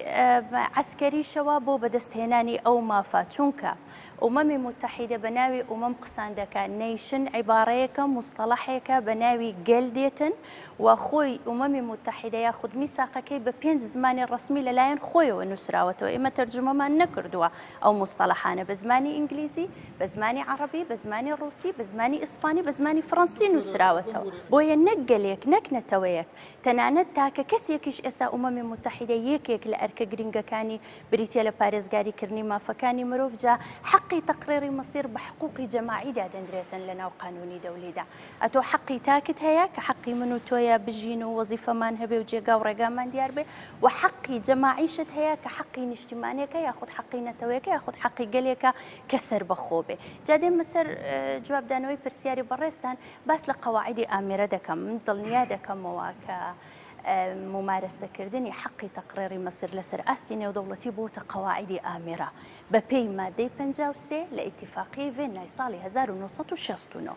عەسکەریشەوە بۆ بەدەستهێنانی ئەو مافە چونکە ئومەمی موتەحیدە بە ناوی ئومەم قسان دەکا، nation عیباڕەیەکە، موستەڵەحێکە بە ناوی گەل دێتن و خۆی ئومەمی موتەحیدە یاخود میساقەکەی بە پێنج زمانی ڕەسمی لە لایەن خۆیەوە نووسراوەتەوە، ئێمە تەرجومەمان نەکردووە ئەو موستەڵەحانە بە زمانی ئینگلیزی، بە زمانی عەڕەبی، بە زمانی ڕووسی، بە زمانی ئیسپانی، بە زمانی فڕەنسی نووسراوەتەوە. بۆیە نەک گەلێک، نەک نەتەوەیەک، تەنانەت تاکە کەسێکیش ئێستا ئومەمی موتەحیدە یەکێک لە ئەرکە گرینگەکانی بریتیە لە پارێزگاری کردنی مافەکانی مرۆڤ جا حەقی تەقریری مەسیر بە حقوقی جەماعی دادەندرێتن لە ناو قانونی دەولیدا ئەتۆ حەقی تاکت هەیە کە حەقی من و تۆیە بژین و وەزیفەمان هەبێ و جێگا و ڕێگامان دیار بێ و حەقی جەماعیشت هەیە کە حەقی نیشتیمانێکە یاخود حەقی نەتەوەیەکە یاخود حەقی گەلێکە کە سەربەخۆ بێ جا دێمە سەر جوابدانەوەی پرسیاری بەڕێزتان باس لە قەواعیدی ئامێرە دەکەم من دڵنیا دەکەمەوە کە مومارەسەکردنی حەقی تەقریری مەسیر لەسەر ئاستی نێودەوڵەتی بۆتە قەواعیدی ئامێرە بەپێی مادەی 53 لە ئیتیفاقیەی ڤێننای ساڵی 1969.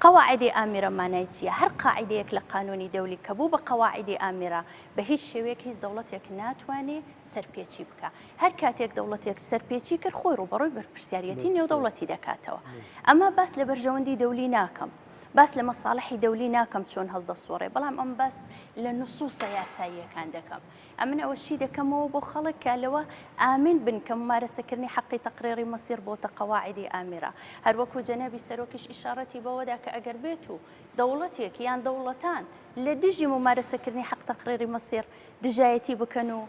قەواعیدی ئامیرە مانای چییە؟ هەر قاعیدەیەک لە قانونی دەولی کە بوو بە قەواعیدی ئامیرە بە هیچ شێوەیەک هیچ دەوڵەتێک ناتوانێ سەرپێچی بکا. هەر کاتێک دەوڵەتێک سەرپێچی کرد خۆی ڕووبەڕووی بەرپرسیاریەتی نێودەوڵەتی دەکاتەوە. ئەمە باس لە بەرژەوەندی دەولی ناکەم. باس لە مەساڵحی دەولی ناکەم چۆن هەڵدەسوڕێ، بەڵام ئەم باس لە نسوسە یاساییەکان دەکەم. ئەمن ئەوە شی دەکەمەوە بۆ خەڵک کە لەوە ئامین بن کە ممارەسەکردنی حەقی تەقریری مەسیر بۆتە قەواعیدی ئامیرە. هەروەکو جەنابی سەرۆکیش ئیشاڕەتی بەوەدا کە ئەگەر بێت و دەوڵەتێک یان دەوڵەتان لە دژی ممارەسەکردنی حەق تەقریری مەسیر دژایەتی بکەن و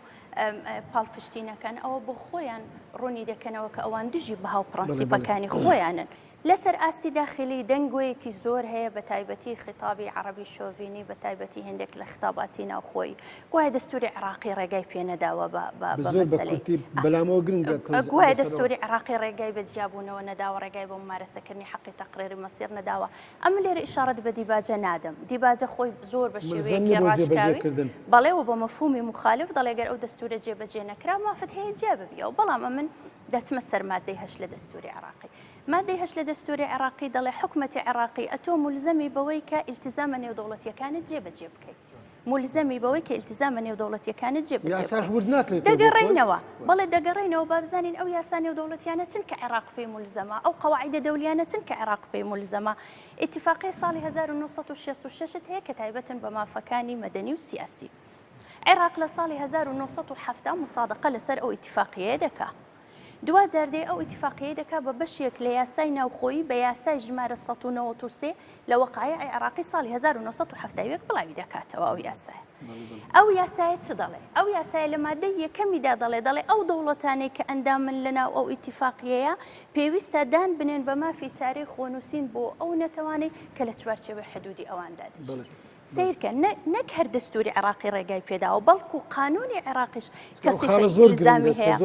پاڵپشتی نەکەن ئەوە بۆ خۆیان ڕوونی دەکەنەوە کە ئەوان دژی بەها و پڕەنسیپەکانی خۆیانن. لەسەر ئاستی داخیلی دەنگۆیەکی زۆر هەیە بە تایبەتی خیتابی عەڕەبی شۆڤینی بە تایبەتی هێندێک لە خیتاباتی ناوخۆیی گوایە دەستوری عێڕاقی ڕێگای پێ نەداوە بە بە بە زۆر بە مەسەلەی کورتی بەلامەوە گرنگە تۆز گوایە لەسەرەوە. دەستوری عێڕاقی ڕێگای بە جیابوونەوە نەداوە ڕێگای بە ممارەسەکردنی حەقی تەقریری مەسیر نەداوە ئەمن لێرە ئیشاڕەت بە دیباجە نادەم دیباجە خۆی زۆر بە ملزەم شێوەیەکی نیە بۆ ڕاشکاوی جێبەجێکردن. بەڵێ و بە مەفهومی موخالف دەڵێ گەر ئەو دەستورە جێبەجێ نەکرا مافت هەیە جیا ببیەوە بەڵام ئەمن دەچمە سەر مادەی هەشت لە دەستوری عێڕاقی مادەی هەشت لە دەستوری عێڕاقی دەڵێ حکومەتی عێڕاقی ئەتۆ مولزەمی بەوەی کە ئیلتیزامە نێودەوڵەتیەکانت جێبەجێ بکەی مولزەمی بەوەی کە ئیلتیزامە نێودەوڵەتیەکانت جێبەجێ یاساش بکەی ورد ناکرێتەوە بۆ خۆی؟ دەگەڕێینەوە بەڵێ دەگەڕێینەوە با بزانین ئەو یاسا نێودەوڵەتیانە چن کە عێڕاق پێی مولزەمە ئەو قەواعیدە دەولیانە چن کە عێڕاق پێی مولزەمە ئیتیفاقیە ساڵی 1966 هەیە کە تایبەتن بە مافەکانی مەدەنی و سیاسی عێراق لە ساڵی 1970 مسادقە لەسەر ئەو ئیتیفاقیەیە دەکا. دواجار دێ ئەو ئیتیفاقیەی دەکا بە بەشێک لە یاسای ناوخۆیی بە یاسای ژمارە 193 لە وەقایعی عێراقی ساڵی 1971 بڵاوی دەکاتەوە ئەو یاسایە. ئەو یاسایە چ دەڵێ؟ ئەو یاسایە لە مادەی یەکەمیدا دەڵێ دەڵێ ئەو دەوڵەتانەی کە ئەندامن لەناو ئەو ئیتیفاقیەیە پێویستە دان بنێن بە مافی چارەی خۆنووسین بۆ ئەو نەتەوانەی کە لە چوارچێوەی حدودی ئەواندا دەژین. سەیرکە نەک هەر دەستوری عێراقی ڕێگای پێداوە بەڵکو قانونی عێراقیش کە سیفەی ئیلزامی هەیە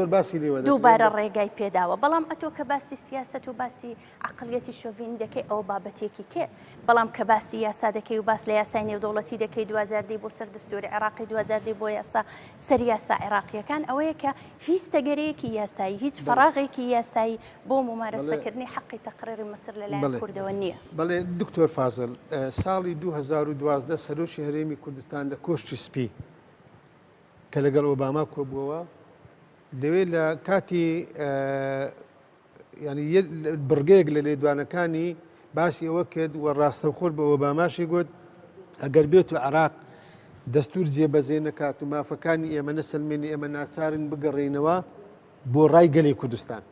دووبارە ڕێگای پێداوە بەڵام ئەتۆ کە باسی سیاسەت و باسی عەقڵیەتی شۆڤینی دەکەی ئەوە بابەتێکی کێ بەڵام کە باسی یاسا دەکەی و باس لە یاسای نێودەوڵەتی دەکەی دواجار دێی بۆ سەر دەستوری عێراقی دواجار دێی بۆ یاسا سەر یاسا عێراقیەکان ئەوەیە کە هیچ تەگەرەیەکی یاسایی هیچ فەراغێکی یاسایی بۆ مومارەسەکردنی حەقی تەقریری مەسر لەلایەن کوردەوە نییە. بەڵێ دکتۆر فازل، ساڵی 2012 سەرۆکی هەرێمی کوردستان لە کۆشکی سپی کە لەگەڵ ئۆباما کۆبووەوە لەوێ لە کاتی ینی بڕگەیەک لە لێدوانەکانی باسی ئەوە کرد و ڕاستەوخۆر بە ئۆباماشی گوت ئەگەر بێت و عراق دەستور جێبەجێ نەکات و مافەکانی ئێمە نەسەلمێنی ئێمە ناچارن بگەڕێینەوە بۆ ڕای گەلی کوردستان.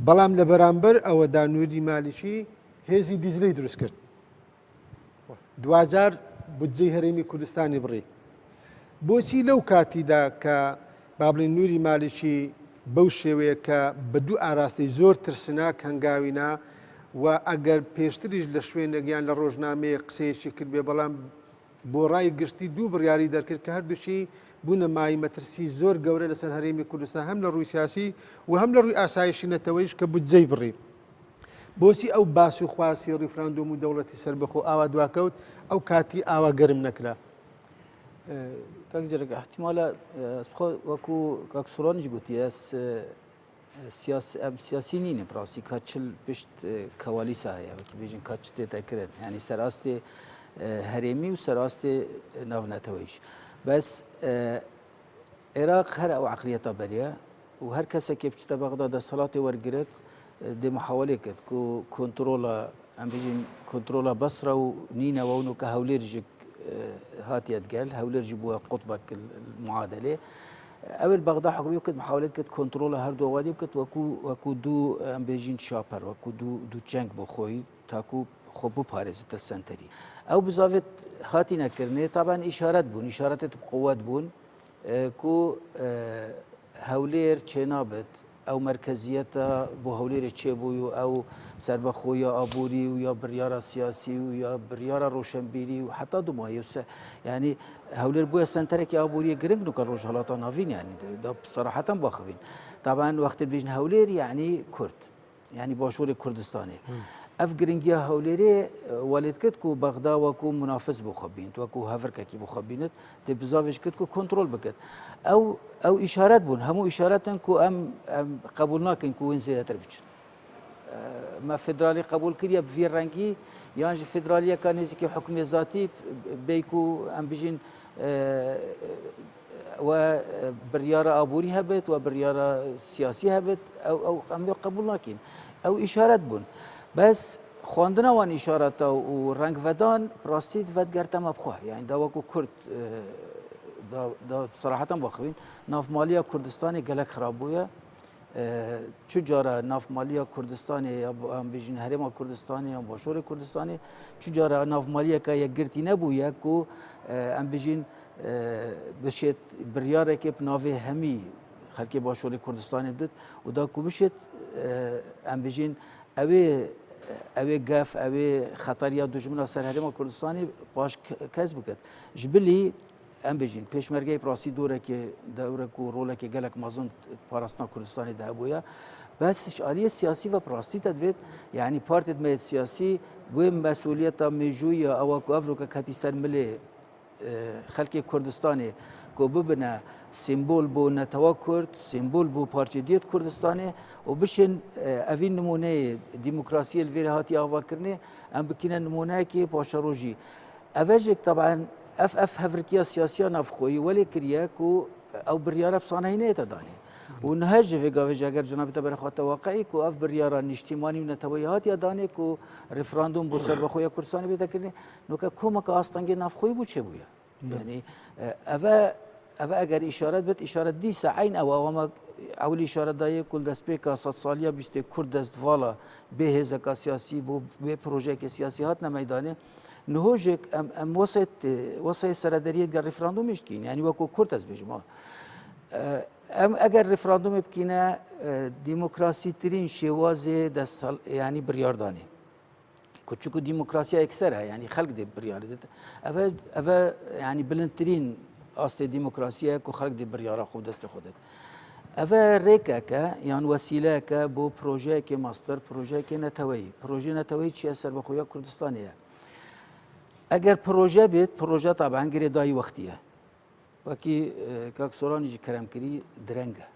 بەڵام لە بەرامبەر ئەوەدا نوری مالیکی هێزی دیجلەی دروست کرد. دواجار بودجەی هەرێمی کوردستانی بڕی. بۆچی لەو کاتیدا کە با بڵێین نوری مالیکی بەو شێوەیە کە بە دوو ئاراستەی زۆر ترسناک هەنگاوی نا و ئەگەر پێشتریش لە شوێنێک یان لە ڕۆژنامەیەک قسەیەکی کردبێ بەڵام بۆ ڕای گشتی دوو بڕیاری دەرکرد کە هەردووکی بوونە مایەی مەترسی زۆر گەورە لەسەر هەرێمی کوردستان هەم لە ڕووی سیاسی و هەم لە ڕووی ئاسایشی نەتەوەیش کە بودجەی بڕی. بۆچی ئەو باس و خواسی ڕیفراندۆم و دەوڵەتی سەربەخۆ ئاوا دواکەوت ئەو کاتی ئاوا گەرم نەکرا؟ کاک زیرەک احتمالە خۆ وەکو کاک سۆرانیش گوتی ئەس سیاس ئەم سیاسی نینە بڕاستی کا چل پشت کەوالیسا هەیە وەکی بێژن کا چ تێتە کرن یعنی سەراستێ هەرێمی و سەراستێ ناونەتەوەیش بەس عێراق هەر ئەو عقلیەتە بەریە و هەر کەسێکی بچتە بەغدا دەسەڵاتی وەرگرت دێ محاولێ کرد کو کۆنترۆڵە ئەم بژین کۆنترۆڵە بەسرە و نینەوە و نوکە هەولێر هاتیەت گەل هەولێر ژی بووە قوتبەک معادلێ ئەول بەغدا حکومی کرد محاولت کرد کۆنترۆڵە هەردوو وادی بکرد وەکو وەکو دوو ئەم بێژین شاپەر وەکو دوو دوو چەنگ بۆ خۆی تاکو خۆ بپارێزێتە سنتەری ئەو بزاڤێت هاتی نەکردنێ تابان ئیشارەت بوون ئیشارەتێت قوت بوون کو هەولێر چێ نابێت ئەو مەرکەزیەتە بۆ هەولێرێ چێ بووی و ئەو سەربەخۆیە ئابووری و یا بڕیارە سیاسی و یا بڕیارە ڕۆشنبیری و حتا دومایی و ینی هەولێر بووە سنتەرێکی ئابووریە گرنگ نوکە ڕۆژهەڵاتە ناوین ینی سەراحەتەن باخوین تابان وەختی بژن هەولێر یعنی کورد یانی باشووری کوردستانێ. ئەف گرنگیا هەولێرێ وەلێت کرد کو بەغدا وەکو منافس بۆ خۆ بینت وەکو هەڤرکەکی بۆ خۆ بینت دێ بزاڤش کرد کو کۆنترۆل بکرد ئەو ئەو ئیشارەت بوون هەموو ئیشارەتن کو ئەم قبول ناکەین کو وین زێدەتر بچن مە فدرالی قبول کریە بڤی ڕەنگی یان ژ فدرالیەکە نزیکی حکومی زاتی بێیک و ئەم بژین و بڕیارە ئابووری هەبێت و بڕیارە سیاسی هەبێت ئەو ئەو ئەم قبول ناکەین ئەو ئیشارەت بوون بەس. خواندنا وان ئیشارەتە و ڕەنگڤەدان ڕاستیت ڤەدگەرتە مە بخوا یانی دا وەکو کورد دا سەراحەتەن باخوین ناڤمالیە کوردستانی گەلەک خراپ بووە چ جارە ناڤمالیە کوردستانی یا بژین هەرێما کوردستانی یا باشووری کوردستانی چ جارە ناڤمالیەکە یەکگرتی نەبووە کو ئەم بژین بشێت بڕیارێکی ناوێ هەمی خەلکی باشووری کوردستانی بدت و دا کو بشێت ئەم بژین ئەوێ ئەوێ گەف ئەوێ خەتەریا دوژمنا سەر هەرێما کوردستانی پاش کەس بکات ژبلی ئەم بژین پێشمەرگەی پراستی دورێکی دەورێک و ڕۆلێکی گەلک مەزن پاراستنا کوردستانی دا هەبووە بەس ئالیە سیاسی و پراستی دەدوێت یعنی پارتت مێت سیاسی بۆ مەسئولیەتە مێژوویە ئەوە کو ئەڤرۆکە کەتی سەر ملێ خەلکێ کوردستانێ کو ببنە سیمبول بۆ نەتەوە کورد، سیمبول بۆ پارچە دیت کوردستانێ و بشێن ئەڤین نمونەیە دیموکراسیە لڤێرە هاتی ئاڤاکردنێ ئەم بکینە نمونەیەکی پاشەڕۆژی. ئەڤەژێک تەبعەن ئەف ئەف هەڤرکیا سیاسیا ناوخۆیی وەلێ کریە کو ئەو بریارە بسانەی نێتە دانێ. و نهەژ ڤێ گاڤێ ئەگەر جنابتە بەرخواتە واقعی کو ئەف بریارە نیشتیمانی و نەتەوەیی هاتیا دانێ کو ریفراندوم بۆ سەربەخۆیە کوردستانی بێتەکردنێ نوکە کۆمەکە ئاستەنگێ ناوخۆی بوو چێ بووە یعنی ئەvە ئەvە ئەگەر ئیشارەت بێت ئیشارەت دیسە عین ئەوە ئەوەمە ئەولی ئیشارەت دایە کول دەستپێکا سەد ساڵیە بیستێ کورد دەست ڤاڵە بێ هێزەکە سیاسی بوو بێ پرۆژەیەکی سیاسی هاتنە مەدانێ نهۆژێک ئەم ئەم وەسێت وەسەی سەرەدەریە گەر ڕیفراندۆمیش بکەین یعنی وەکو کورد ئەس بێژمەوە ئەم ئەگەر ڕیفراندۆمی بکەینە دیموکراسی ترین شێوازێ دەست ینی بڕیاردانێ کوچک و دیموکراسیا یەکسەرە ینی خەلک دێ بڕیار دێت ئەvە ئەvە ینی بلندترین ئاستێ دیموکراسیە کو خەلک دێ بڕیارە خۆ دەستە خۆ دێت ئەvە ڕێکەکە یان وەسیلەکە بۆ پرۆژەیەکی ماستەر پرۆژەیەکی نەتەوەی پرۆژە نەتەوەی چیە سەربەخۆیە کوردستانەیە ئەگەر پرۆژە بێت پرۆژە تابان گرێدایی وەختیە وەکی کاک سۆرانیجی کەرەم کری درەنگە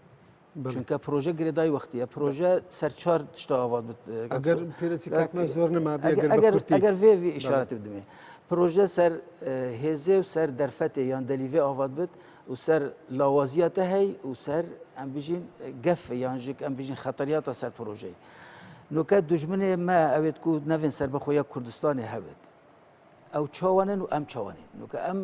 چونکە پرۆژە گرێدای وەختیە پرۆژە سەر چوار تشتا ئاوات ئەگەر زۆر نەما ئەگەر vê ئشارەت بدمێ پرۆژە سەر هێزێ و سەر دەرفەتێ یان دەلیڤێ ئاوات بێت و سەر لاوازیاتە هەی و سەر ئەم بژین گەف یان ژک ئەم بژین خەتەریاتە سەر پرۆژەی نوکە دوژمنێ مە ئەوێت کو نەڤێن سەر بەخۆیە کوردستانی هەبێت ئەو چاوانن و ئەم چاوانین نوکە ئەم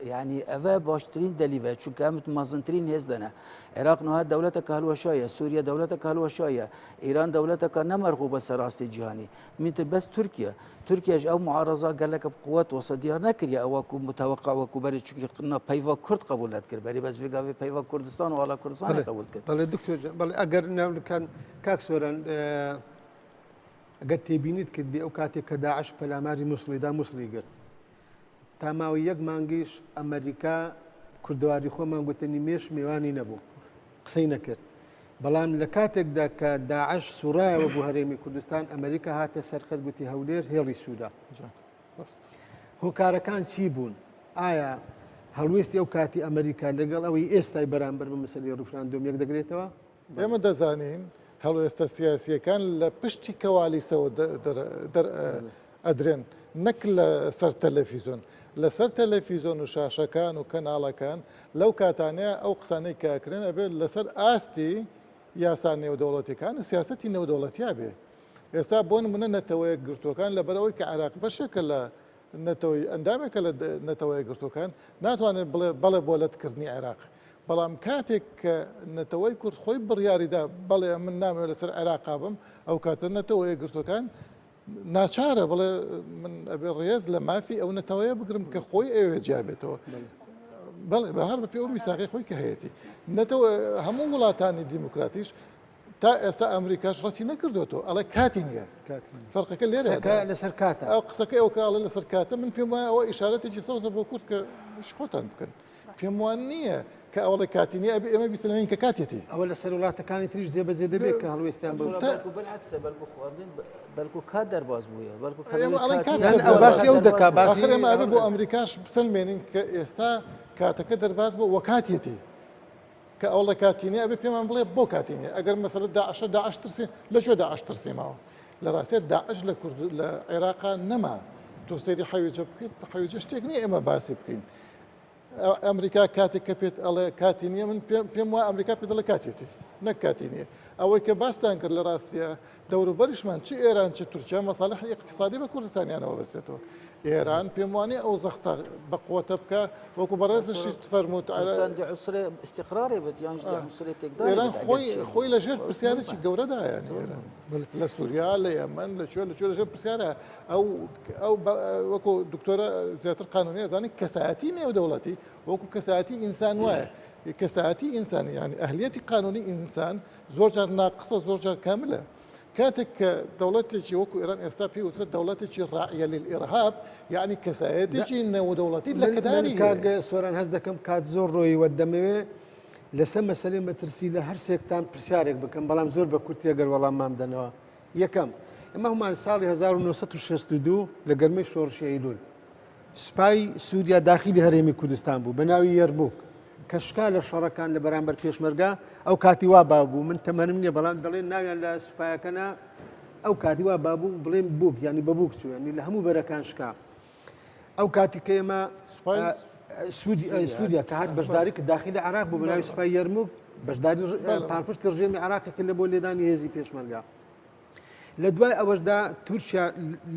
یعنی ئەvە باشترین دەلیڤە چونکە ئەم مەزنترین هێز دەنە عێراق نوها دەولەتە هەلوەشایە سووریا دەولەتە هەلوەشایە ئێران دەولەتەکە نەمەرغوبە سەراستی جیهانی مینتر بەس تورکیا تورکیاش ئەو معارەزا گەلەکە قوت وەسە دیار نەکریا ئەوەکو متەوەقع وەکو بەری چونکی قنا پەیڤا کورد قبول نەکرد بەری بەس وێگاوی پەیڤا کوردستان و ئاڵا کوردستان قبول کرد بەڵێ دکتۆر بەڵێ ئەگەر ناولکان کاک سۆران ئەگەر تێبینیت کردبێ ئەو کاتێک کە داعش پەلاماری موسڵی دا موسڵی گرت تا ماوەی یەک مانگیش ئەمریکا کوردەواری خۆمان گوتنی مێش میوانی نەبوو قسەی نەکرد بەڵام لە کاتێکدا کە داعش سوڕایەوە بۆ هەرێمی کوردستان ئەمریکا هاتە سەرخەت گوتی هەولێر هێڵی سوورە هۆکارەکان چی بوون ئایا هەڵوێستی ئەو کاتی ئەمریکا لەگەڵ ئەوەی ئێستای بەرامبەر بە مەسەلەی ڕیفراندۆم یەک دەگرێتەوە؟ ئێمە دەزانین هەڵوێستە سیاسییەکان لە پشتی کەوالیسەوە دەرئەدرێن نەک لە سەر تەلەفیزۆن. لەسەر تەلەفیزۆن و شاشەکان و کەناڵەکان لەو کاتانەیە ئەو قسانەی کە ئەکرێن ئەبێت لەسەر ئاستی یاسا نێودەوڵەتیەکان و سیاسەتی نێودەوڵەتیا بێ. ئێستا بۆ نمونە نەتەوەیەکگرتووەکان لەبەرئەوەی کە عێراق بەشێکە لە نەتەوەی ئەندامێکە لە نەتەوە یەکگرتووەکان ناتوانێت بڵێ بەڵێ بۆ لەتکردنی عێراق بەڵام کاتێک کە نەتەوەی کورد خۆی بڕیاریدا بەڵێ من نامەوێت لەسەر عێراقا بم ئەو کاتە نەتەوە یەکگرتووەکان ناچارە بڵێ من ئەبێ ڕێز لە مافی ئەو نەتەوەیە بگرم کە خۆی ئەوێ جیابێتەوە بەڵێ بە هەر بەپێ ئەو میساقی خۆی کە هەیەی نەتەوە هەموو وڵاتانی دیموکراتیش تا ئێستا ئەمریکاش ڕەتی نەکردۆتەوە ئەڵێ کاتی نییە فەرقەکە لێرە لەسەر کاتە ئەو قسەکە ئەو کاڵە لەسەر کاتە من پێم وایە ئەوە ئیشارەتێکی سەوزە بۆ کورد کە خۆتان بکەن پێم وان نییە کە ئەوڵێ کاتی نییە ئەبێ ئێمە بیسەلمێنین کە کاتێتی ئەوە لەسەر وڵاتەکانی تریش جێبەجێ دەبێت کە هەڵوێستیان بۆ بالعکسە بەڵکو خواردن بەڵکو کات دەرباز بووە بەڵکو باسی ئەو دەکا باسی ئێمە ئەبێ بۆ ئەمریکاش بسەلمێنین کە ئێستا کاتەکە دەرباز بوو وە کاتیەتی کە ئەوڵە کاتی نیە ئەبێ پێمان بڵێ بۆ کاتی نیە ئەگەر مەسەلە داعشە داعش ترسی لە کوێ داعش ترسی ماوە لە ڕاستیە داعش لە کورد لە عێراقا نەما تۆ سەیری حەویجە بکەیت حەویجە شتێک نییە ئێمە باسی بکەین ئەمریکا کاتێک کە پێت ئەڵێ کاتی نییە من پێم وایە ئەمریکا پێ دەڵێ کاتێتی. نەک کاتی نییە. ئەوەی کە باستان کرد لە ڕاستیە دەوروبەریشمان چ ئێران چ تورکیا مەسالحی ئیقتیسادی بە کوردستانیانەوە بەستێتەوە. ئێران پێم وانیە ئەو زەختە بە قوتە بکا وەکو بەڕێزشیت فەرمووت کوردستان دی عوسرێ ئیستیقرارێ بێت یانژ دی عوسرێ تێکدانێ ئێران خۆی خۆی لە ژێر پرسیارێکی گەورەدایە ئێران لە سووریا لە یەمەن لە کوێ لە کوێ لە ژێر پرسیارە ئەو ئەو وەکو دکتۆرە زیاتر قانونی ئەزانێت کەسایەتی نێودەوڵەتی وەکو کەسایەتی ئینسان وایە کەسایەتی ئینسانی یعنی ئەهلیەتی قانونی ئینسان زۆر جار ناقسە زۆر جار کاملە کاتێک کە دەوڵەتێکی وەکو ئێران ئێستا پێی وترێت دەوڵەتێکی ڕاعیە للئیرهاب یعنی کەسایەتێکی نێودەوڵەتی لە کەداری کاک سۆران هەست دەکەم کات زۆر ڕۆیوە دەمەوێ لەسەر مەسەلەی مەترسی لە هەر سێکتان پرسیارێک بکەم بەڵام زۆر بە کورتی ئەگەر وەڵاممان بدەنەوە یەکەم ئێمە هەمان ساڵی 1962 لە گەرمەی شۆڕشی ئەیلول سوپای سووریا داخلی هەرێمی کوردستان بوو بە ناوی یەرموک کە شکا لە شەڕەکان لە بەرامبەر پێشمەرگە ئەو کاتی وا باو بوو من تەمەنم نییە بەڵام دەڵێن ناویان لە سوپایەکەنا ئەو کاتی وا بابوو بڵێن بووک یعنی بە بووک چوو یعنی لە هەموو بەرەکان شکا ئەو کاتی کە ئێمە سووریا کە هات بەشداری کە داخلی عراق بوو بە ناوی سوپای یەرموک بەشداری پاڵپشتی ڕژێمی عراقی کرد لە بۆ لێدانی هێزی پێشمەرگە. لە دوای ئەوەشدا تورکیا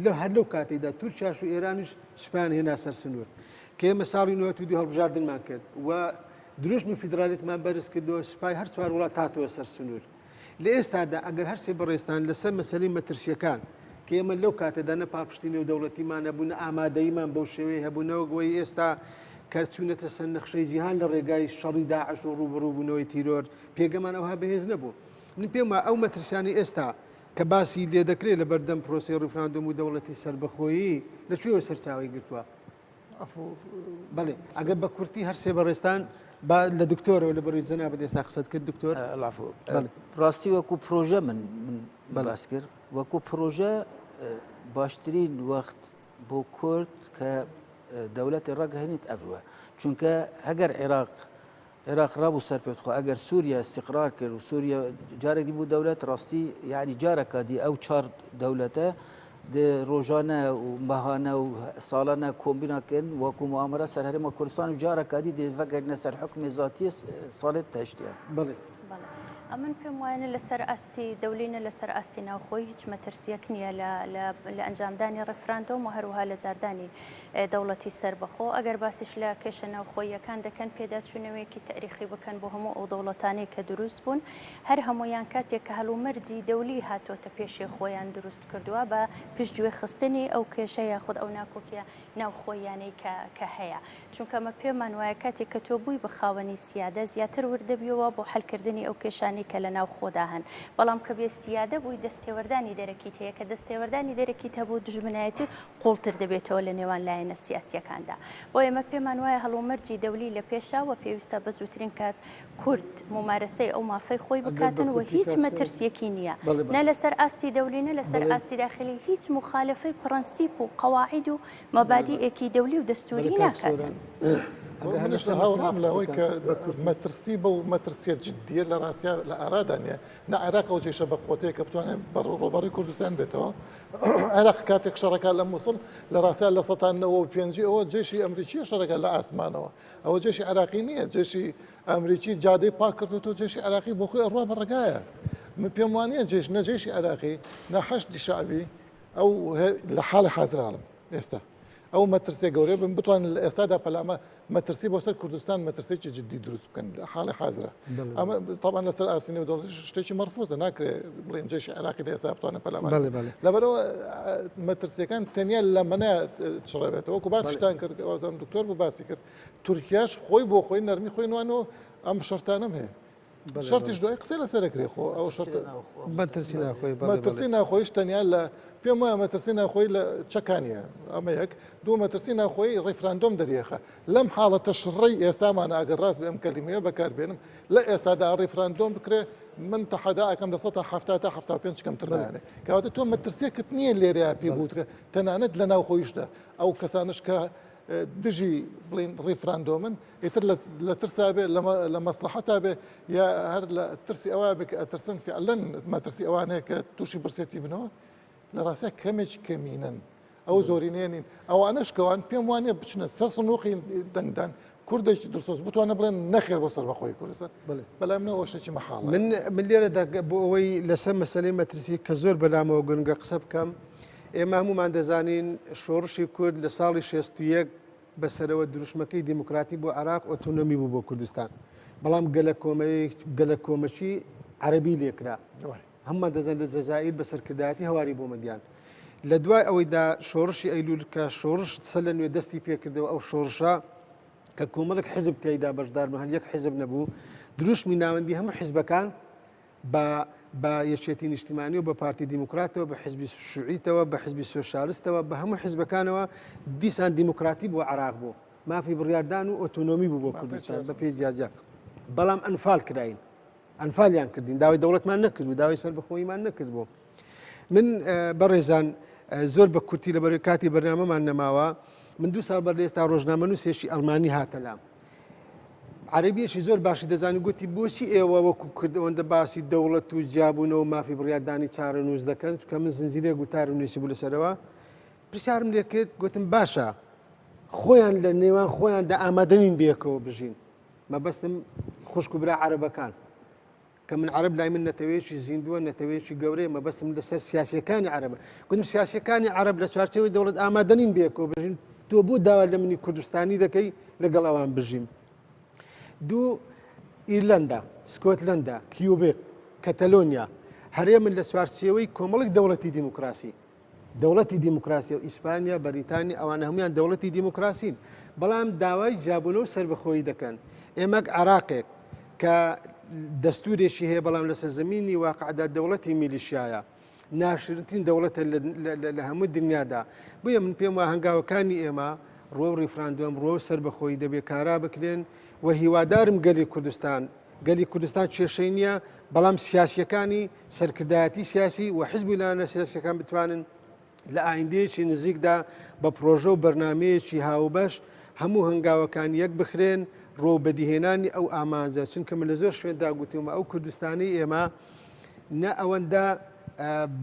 لە هەر لەو کاتێکدا تورکیاش و ئێرانیش سوپایان هێنا سەر سنوور کە ئێمە ساڵی 92 هەڵبژاردنمان کرد و دروشمی فیدرالیتمان بەرز کردەوە سوپای هەر چوار وڵات هاتەوە سەر سنوور لە ئێستادا ئەگەر هەرسێ بەڕێزتان لەسەر مەسەلەی مەترسیەکان کە ئێمە لەو کاتەدا نە پاڵپشتی نێودەوڵەتیمان هەبوو نە ئامادەییمان بەو شێوەیە هەبوو نەوەک وەی ئێستا کە چوونەتە سەر نەخشەی جیهان لە ڕێگای شەڕی داعش و ڕووبەڕووبوونەوەی تیرۆر پێگەمان ئەوها بەهێز نەبوو. من پێم وایە ئەو مەترسیانەی ئێستا کە باسی لێ دەکرێت لە بەردەم پرۆسەی ڕیفراندۆم و دەوڵەتی سەربەخۆیی لە کوێوە سەرچاوەی گرتووە؟ بەڵێ ئەگەر بە کورتی هەر سێ بەڕێزتان با لە دکتۆرەوە لە بەڕێز جەنابت ئێستا قسەت کرد دکتۆر. العفو. ڕاستی وەکو پرۆژە من من باس کرد وەکو پرۆژە باشترین وەخت بۆ کورد کە دەولەتی ڕاگەهێنیت ئەڤوە چونکە هەگەر عێراق عێراق ڕابوو سەر پێت خۆ ئەگەر سووریا استقرار کرد و سووریا جارێک دی بوو دەولەت ڕاستی یعنی جارەکە دی ئەو چار دەولەتە ڕۆژانە و مەهانە و ساڵانە کۆمبیناکەن وەکو معامرە سەر هەرێمە کوردستان و جارەکە دی دێڤەگەرنە سەر حکومی زاتیە ساڵێت تەشتیان. بەڵێ. ئەمن پێم وایە نە لەسەر ئاستی دەولی نە لەسەر ئاستی ناوخۆی هیچ مەترسیەک نییە لە ئەنجامدانی ڕێفراندۆم و هەروەها لە جاردانی دەوڵەتی سەربەخۆ، ئەگەر باسیش لە کێشە ناوخۆییەکان دەکەن پێداچوونەوەیەکی تەئریخی بکەن بۆ هەموو ئەو دەوڵەتانەی کە دروست بوون، هەر هەموویان کاتێک کە هەلومەرجی دەولی هاتۆتە پێشێ خۆیان دروست کردووە بە پشتگوێ خستنی ئەو کێشە یاخود ئەو ناکۆکیە ناوخۆییانەی کە کە هەیە. چونکە ئەمە پێمان وایە کاتێک کە تۆ بووی بە خاوەنی سیادە زیاتر ورد دەبیەوە بۆ حەلکردنی ئەو کێشانەی کە لە ناوخۆدا هەن، بەڵام کە بێ سیادە بووی دەستێوەردانی دەرەکیت هەیە، کە دەستێوەردانی دەرەکیت هەبوو دوژمنایەتی قوڵتر دەبێتەوە لە نێوان لایەنە سیاسییەکاندا. بۆیە ئێمە پێمان وایە هەڵومەرجی دەولی لە پێشە و پێویستە بە زووترین کات کورد مومارەسەی ئەو مافەی خۆی بکاتن و هیچ مەترسییەکی نییە نە لەسەر ئاستی دەولی نە لەسەر ئاستی داخلی هیچ موخالەفەی پڕەنسیپ و قەواعید و مەبادیئێکی دەولی و دەستووری ناکاتن. منیش هاوڕام لەوەی کە مەترسی بەو مەترسیە جدیە لە ڕاستیا لە ئارادا نییە نە عێراق ئەو جێشە بە قوتەیە کە بتوانێت بە ڕووبەڕووی کوردستان بێتەوە عێراق کاتێک شەڕەکە لە مووسڵ لە ڕاستیا لە سەتان نەوە و پێنجی ئەوە جێشی ئەمریکیە شەڕەکە لە ئاسمانەوە ئەوە جێشی عێراقی نییە جێشی ئەمریکی جادەی پاک کردوەوە جێشی عێراقی بۆ خۆی ئەڕوا بە ڕێگایە من پێم وانە جێش نە جێشی عێراقی نە حەشدی شەعبی ئەو لە حاڵی حازراڵم ئێستا ئەو مەترسیە گەورەیە بن بتوانن لە ئێستادا پەلامە مەترسی بۆ سەر کوردستان مەترسێکی جدی دروست بکەن لە حاڵی حازرە ئەمە طبعا لەسەر ئاستی نێودەوڵەتی شتێکی مەرفوزە ناکرێ بڵێن جێشی عێراقی لە ئێستا بتوانن پەلامار لەبەرەوە مەترسیەکان تەنیا لە مەنا چڕێتەوە وەکو باسیشتان کرد وازم دکتۆر بوو باسی کرد تورکیاش خۆی بۆ خۆی نەرمی خۆی نوانەوە ئەم شەرتانەم هەیە شەرتیش دوای قسەی لەسەر ئەکرێ خۆ ئەو شەرت مەترسی ناخۆی مەترسی ناخۆیش تەنیا لە پێم وایە مەترسی ناخۆی لە چەکانیە ئەمە یەک دوو مەترسی ناخۆی ڕیفراندۆم دەریێخە لەم حاڵەتە شڕەی ئێستامانە ئەگەر ڕاست بێ ئەم کەلیمەیە بەکاربێنم لە ئێستادا ڕیفراندۆم بکرێ من تەحەدا ئەکەم لە 170 تا 75 کەمتر نایەنێ کەواتە تۆ مەترسیەکت نییە لێرەیا پێ بوترێ تەنانەت لە ناوخۆیشدا ئەو کەسانش کە دژی بڵین ڕیفراندۆمن ئیتر لە ترسا بێ لە مەسڵەحەتا بێ یا هەر لە ترسی ئەوە بێ کە ئەترسن فعلەن مەترسی ئەوانەیە کە تووشی برسێتی بنەوە لە ڕاستیا کەمێکی کەمینەن ئەو زۆرینەیە نین ئەوانەش کەوان پێم وانە بچنە سەر سنووقی دەنگدان. کوردێکی دڵسۆز بتوانێت بڵێن نەخێر بۆ سەربەخۆی کوردستان بڵێ بەلای منەوە شتێکی مەحاڵە. من من لێرەدا بۆ ئەوەی لەسەر مەسەلەی مەترسی کە زۆر بەلامەوە گرنگە قسە بکەم ئێمە هەمومان دەزانین شۆڕشی کورد لە ساڵی 61 بەسەرەوە دروشمەکەی دیموکراتی بۆ عراق ئۆتۆنۆمی بوو بۆ کوردستان بەڵام گەلە کۆمەکی عەربی لێکرا هەمومان دەزانین لە جەزائیر بە سەرکردایەتی هەواری بۆمەدیان لە دوای ئەوەیدا شۆڕشی ئەیلول کە شۆڕش سەر لە نوێ دەستی پێکردەوە ئەو شۆڕشە کە کۆمەڵێک حزب تێیدا بەشدار بوون هەر یەک حزب نەبوو دروشمی ناوەندی هەموو حزبەکان بە بە یەکێتی نیشتیمانی و بە پارتی دیموکراتەوە بە حزبی شوعیتەوە بە حزبی سۆسیالستەوە بە هەموو حزبەکانەوە دیسان دیموکراتی بۆ عراق بوو مافی بڕیاردان و ئۆتۆنۆمی بوو بۆ کوردستان بە پێی جیاجیا بەڵام ئەنفال کراین ئەنفالیان کردین داوای دەوڵەتمان نەکرد و داوای سەربەخۆییمان نەکرد بۆ من بەڕێزان زۆر بە کورتی لە بەرەی کاتی بەرنامەمان نەماوە من دو ساڵ بەر لێستا ڕۆژنامە نووسێکی ئەڵمانی هاتە لام عربیەکی زۆر باشی دەزانی گوتی بۆچی ئێوە وەکو کرد ئەوەندە باسی دەوڵەت و جیابوونەوە مافی بڕیاردانی چارەنووس دەکەن چکە من زنجیرەیەک گوتارم نووسی بوو لەسەرەوە پرسیارم لێ کرد گوتم باشە خۆیان لە نێوان خۆیاندا ئامادەنین بێکەوە بژین مەبەستم خوشک و برا عەرەبەکان کە من عەرەب لای من نەتەوەیەکی زیندووە نەتەوەیەکی گەورەیە مەبەستم لەسەر سیاسیەکانی عەرەبە گوتم سیاسیەکانی عەرەب لە چوارچێوەی دەوڵەت ئامادە نین بەیەکەوە بژین تۆ بۆ داوا لە منی کوردستانی دەکەی لەگەڵ ئەوان بژیم دوو ئیرلەندا سکۆتلەندا کیوبێک کەتەلۆنیا هەرێمن لە چوارچێوەی کۆمەڵێک دەوڵەتی دیموکراسی دەوڵەتی دیموکراسی و ئیسپانیا، بەریتانیا ئەوانە هەموویان دەوڵەتی دیموکراسین، بەڵام داوای جیابوونەوە و سەربەخۆیی دەکەن. ئێمەک عێراقێک کە دەستورێکی هەیە بەڵام لەسەر زەمینی واقعدا دەوڵەتی میلیشیایە، ناشرینترین دەوڵەتە لە هەموو دنیادا. بۆیە من پێم وا هەنگاوەکانی ئێمە ڕووەو ڕیفراندۆم، ڕووەو سەربەخۆیی دەبێ کارا بکرێن و هیوادارم گەلی کوردستان گەلی کوردستان کێشەی نییە، بەڵام سیاسییەکانی، سەرکردایەتی سیاسی و حزب و لایەنە سیاسییەکان بتوانن لە ئایندەیەکی نزیکدا بە پرۆژە و بەرنامەیەکی هاوبەش هەموو هەنگاوەکان یەک بخرێن ڕۆ بەدیهێنانی ئەو ئامانجە چونکە من لە زۆر شوێندا گوتومە ئەو کوردستانی ئێمە نە ئەوەندە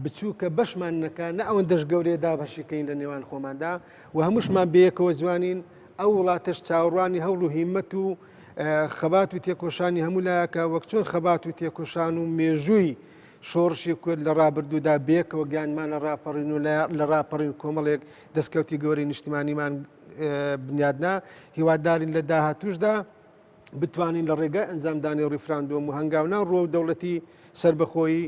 بچووکە بەشمان نەکە نە ئەوەندەش گەورەیە دابەشیکەین لە نێوان خۆماندا و هەمووشمان بەیەکەوە جوانین ئەو وڵاتەش چاوەڕوانی هەوڵ و هیمەت و خەبات و تێکۆشانی هەموو لایەکە وەک چۆن خەبات و تێکۆشان و مێژووی شۆڕشی کورد لە ڕابردوودا بێکەوە گیانمان لە ڕاپەڕین و لە ڕاپەڕین کۆمەڵێک دەستکەوتی گەورەی نیشتمانیمان بنیادنا هیوادارین لە داهاتوشدا بتوانین لە ڕێگای ئەنجامدانی ڕیفراندۆم و هەنگاونان ڕووەو دەوڵەتی سەربەخۆیی،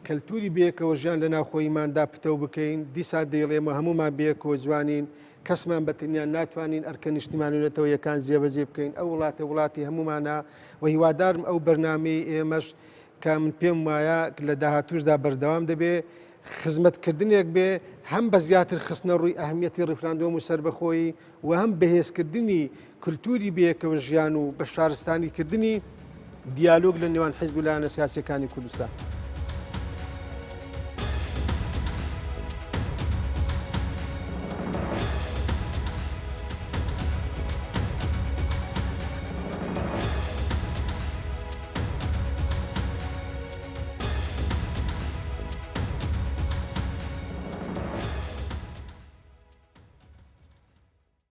کەلتوری بەیەکەوە ژیان لە ناوخۆییماندا پتەو بکەین، دیسان دەیڵێمەوە هەموومان بەیەکەوە جوانین، کەسمان بە تەنیا ناتوانین ئەرکە نیشتیمانی و نەتەوەییەکان جێبەجێ بکەین، ئەو وڵاتە وڵاتی هەموومانە و هیوادارم ئەو بەرنامەی ئێمەش کە من پێم وایە لە داهاتووشدا بەردەوام دەبێ خزمەتکردنێک بێ هەم بە زیاتر خستنە ڕووی ئەهمیەتی ڕیفراندۆم و سەربەخۆیی و هەم بەهێزکردنی کلتوری بەیەکەوە ژیان و بە شارستانی کردنی دیالۆگ لە نێوان حیزب و لایەنە سیاسیەکانی کوردستان.